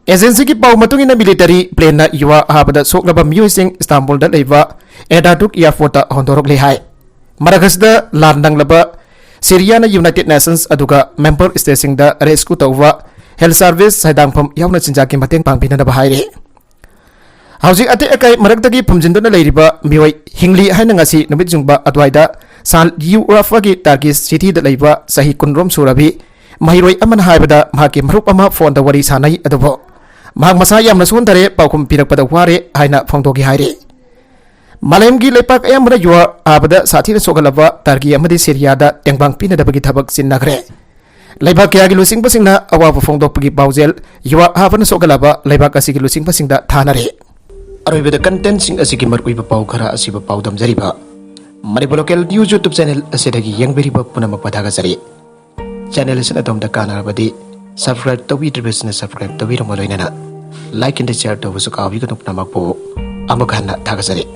Agencyꯒꯤ ꯄꯥꯎ ꯃꯇꯨꯡ ꯏꯟꯅ military planeꯅ ꯌꯨꯍꯥ ꯍꯥꯕꯗ ꯁꯣꯛꯂꯕ ꯃꯤꯑꯣꯏꯁꯤꯡ ꯏꯁꯇꯥꯟꯕꯨꯜꯗ ꯂꯩꯕ ꯑꯦꯇꯥꯇꯨꯔꯛ airportꯇ ꯍꯣꯟꯗꯣꯔꯛꯂꯦ ꯍꯥꯏ꯫ ꯃꯔꯛ ꯑꯁꯤꯗ ꯂꯥꯟ ꯅꯪꯂꯕ ꯁꯤꯔꯤꯌꯥꯅ United Nations ꯑꯗꯨꯒ member stateꯁꯤꯡꯗ rescue ꯇꯧꯕ health service, ꯁꯥꯏꯗꯥꯡꯐꯝ ꯌꯥꯎꯅ ꯆꯤꯟꯖꯥꯛꯀꯤ ꯃꯇꯦꯡ ꯄꯥꯡꯕꯤꯅꯅꯕ ꯍꯥꯏꯔꯤ꯫ ꯍꯧꯖꯤꯛ ꯑꯇꯦꯛ ꯑꯀꯥꯏ ꯃꯔꯛꯇꯒꯤ ꯐꯨꯝꯖꯤꯟꯗꯨꯅ ꯂꯩꯔꯤꯕ ꯃꯤꯑꯣꯏ ꯍꯤꯡꯂꯤ ꯍꯥꯏꯅ ꯉꯁꯤ ꯅꯨꯃꯤꯠ ꯌꯨꯡꯕ ꯑꯗꯨꯋꯥꯏꯗ ꯁꯥꯟ-ꯌꯨꯔꯥꯐꯥꯒꯤ ꯇꯔꯀꯤꯁ cityꯗ ꯂꯩꯕ ꯆꯍꯤ ꯀꯨꯟꯔꯣꯝ ꯁꯨꯔꯕꯤ ꯃꯍꯩꯔꯣꯏ ꯑꯃꯅ ꯍꯥꯏꯕꯗ ꯃꯍꯥꯛꯀꯤ ꯃꯔꯨꯞ ꯑꯃ phoneꯗ ꯋꯥꯔꯤ ꯁꯥꯟꯅꯩ, ꯑꯗꯨꯕꯨ ꯃꯍꯥꯛ ꯃꯁꯥ ꯌꯥꯝꯅ ꯁꯣꯟꯊꯔꯦ, ꯄꯥꯎꯈꯨꯝ ꯄꯤꯔꯛꯄꯗ ꯋꯥꯔꯦ ꯍꯥꯏꯅ ꯐꯣꯡꯗꯣꯛꯈꯤ ꯍꯥꯏꯔꯤ꯫ ꯃꯥꯂꯦꯝꯒꯤ ꯂꯩꯄꯥꯛ ꯑꯌꯥꯝꯕꯅ ꯌꯨꯍꯥ ꯍꯥꯕꯗ ꯁꯥꯊꯤꯅ ꯁꯣꯛꯍꯜꯂꯕ ꯇꯔꯀꯤ ꯑꯃꯗꯤ ꯁꯤꯔꯤꯌꯥꯗ ꯇꯦꯡꯕꯥꯡ ꯄꯤꯅꯗꯕꯒꯤ ꯊꯕꯛ ꯆꯤꯟꯅꯈ꯭ꯔꯦ꯫ ꯂꯩꯕꯥꯛ ꯀꯌꯥꯒꯤ ꯂꯨꯆꯤꯡꯕꯁꯤꯡꯅ ꯑꯋꯥꯕ ꯐꯣꯡꯗꯣꯛꯄꯒꯤ ꯄꯥꯎꯖꯦꯜ ꯌꯨꯍꯥ ꯍꯥꯕꯅ ꯁꯣꯛꯍꯜꯂꯕ ꯂꯩꯕꯥꯛ ꯑꯁꯤꯒꯤ ꯂꯨꯆꯤꯡꯕꯁꯤꯡꯗ ꯊꯥꯅꯔꯦ꯫ ꯑꯔꯣꯏꯕꯗ contentꯁꯤꯡ ꯑꯁꯤꯒꯤ ꯃꯔꯨꯑꯣꯏꯕ ꯄꯥꯎ ꯈꯔ ꯑꯁꯤꯕꯨ ꯄꯥꯎꯗꯝꯖꯔꯤꯕ Manipur Local News YouTube channel ꯑꯁꯤꯗꯒꯤ ꯌꯦꯡꯕꯤꯔꯤꯕ ꯄꯨꯝꯅꯃꯛꯄꯨ ꯊꯥꯒꯠꯆꯔꯤ꯫ Channel ꯑꯁꯤꯅ ꯑꯗꯣꯝꯗ ꯀꯥꯟꯅꯔꯕꯗꯤ subscribe ꯇꯧꯕꯤꯗ꯭ꯔꯤꯕꯁꯤꯡꯅ subscribe ꯇꯧꯕꯤꯔꯝꯕ ꯂꯣꯏꯅꯅ like and share ꯇꯧꯕꯁꯨ ꯀꯥꯎꯕꯤꯒꯅꯨ꯫ ꯄꯨꯝꯅꯃꯛꯄꯨ ꯑꯃꯨꯛ ꯍꯟꯅ ꯊꯥꯒꯠꯆꯔꯤ꯫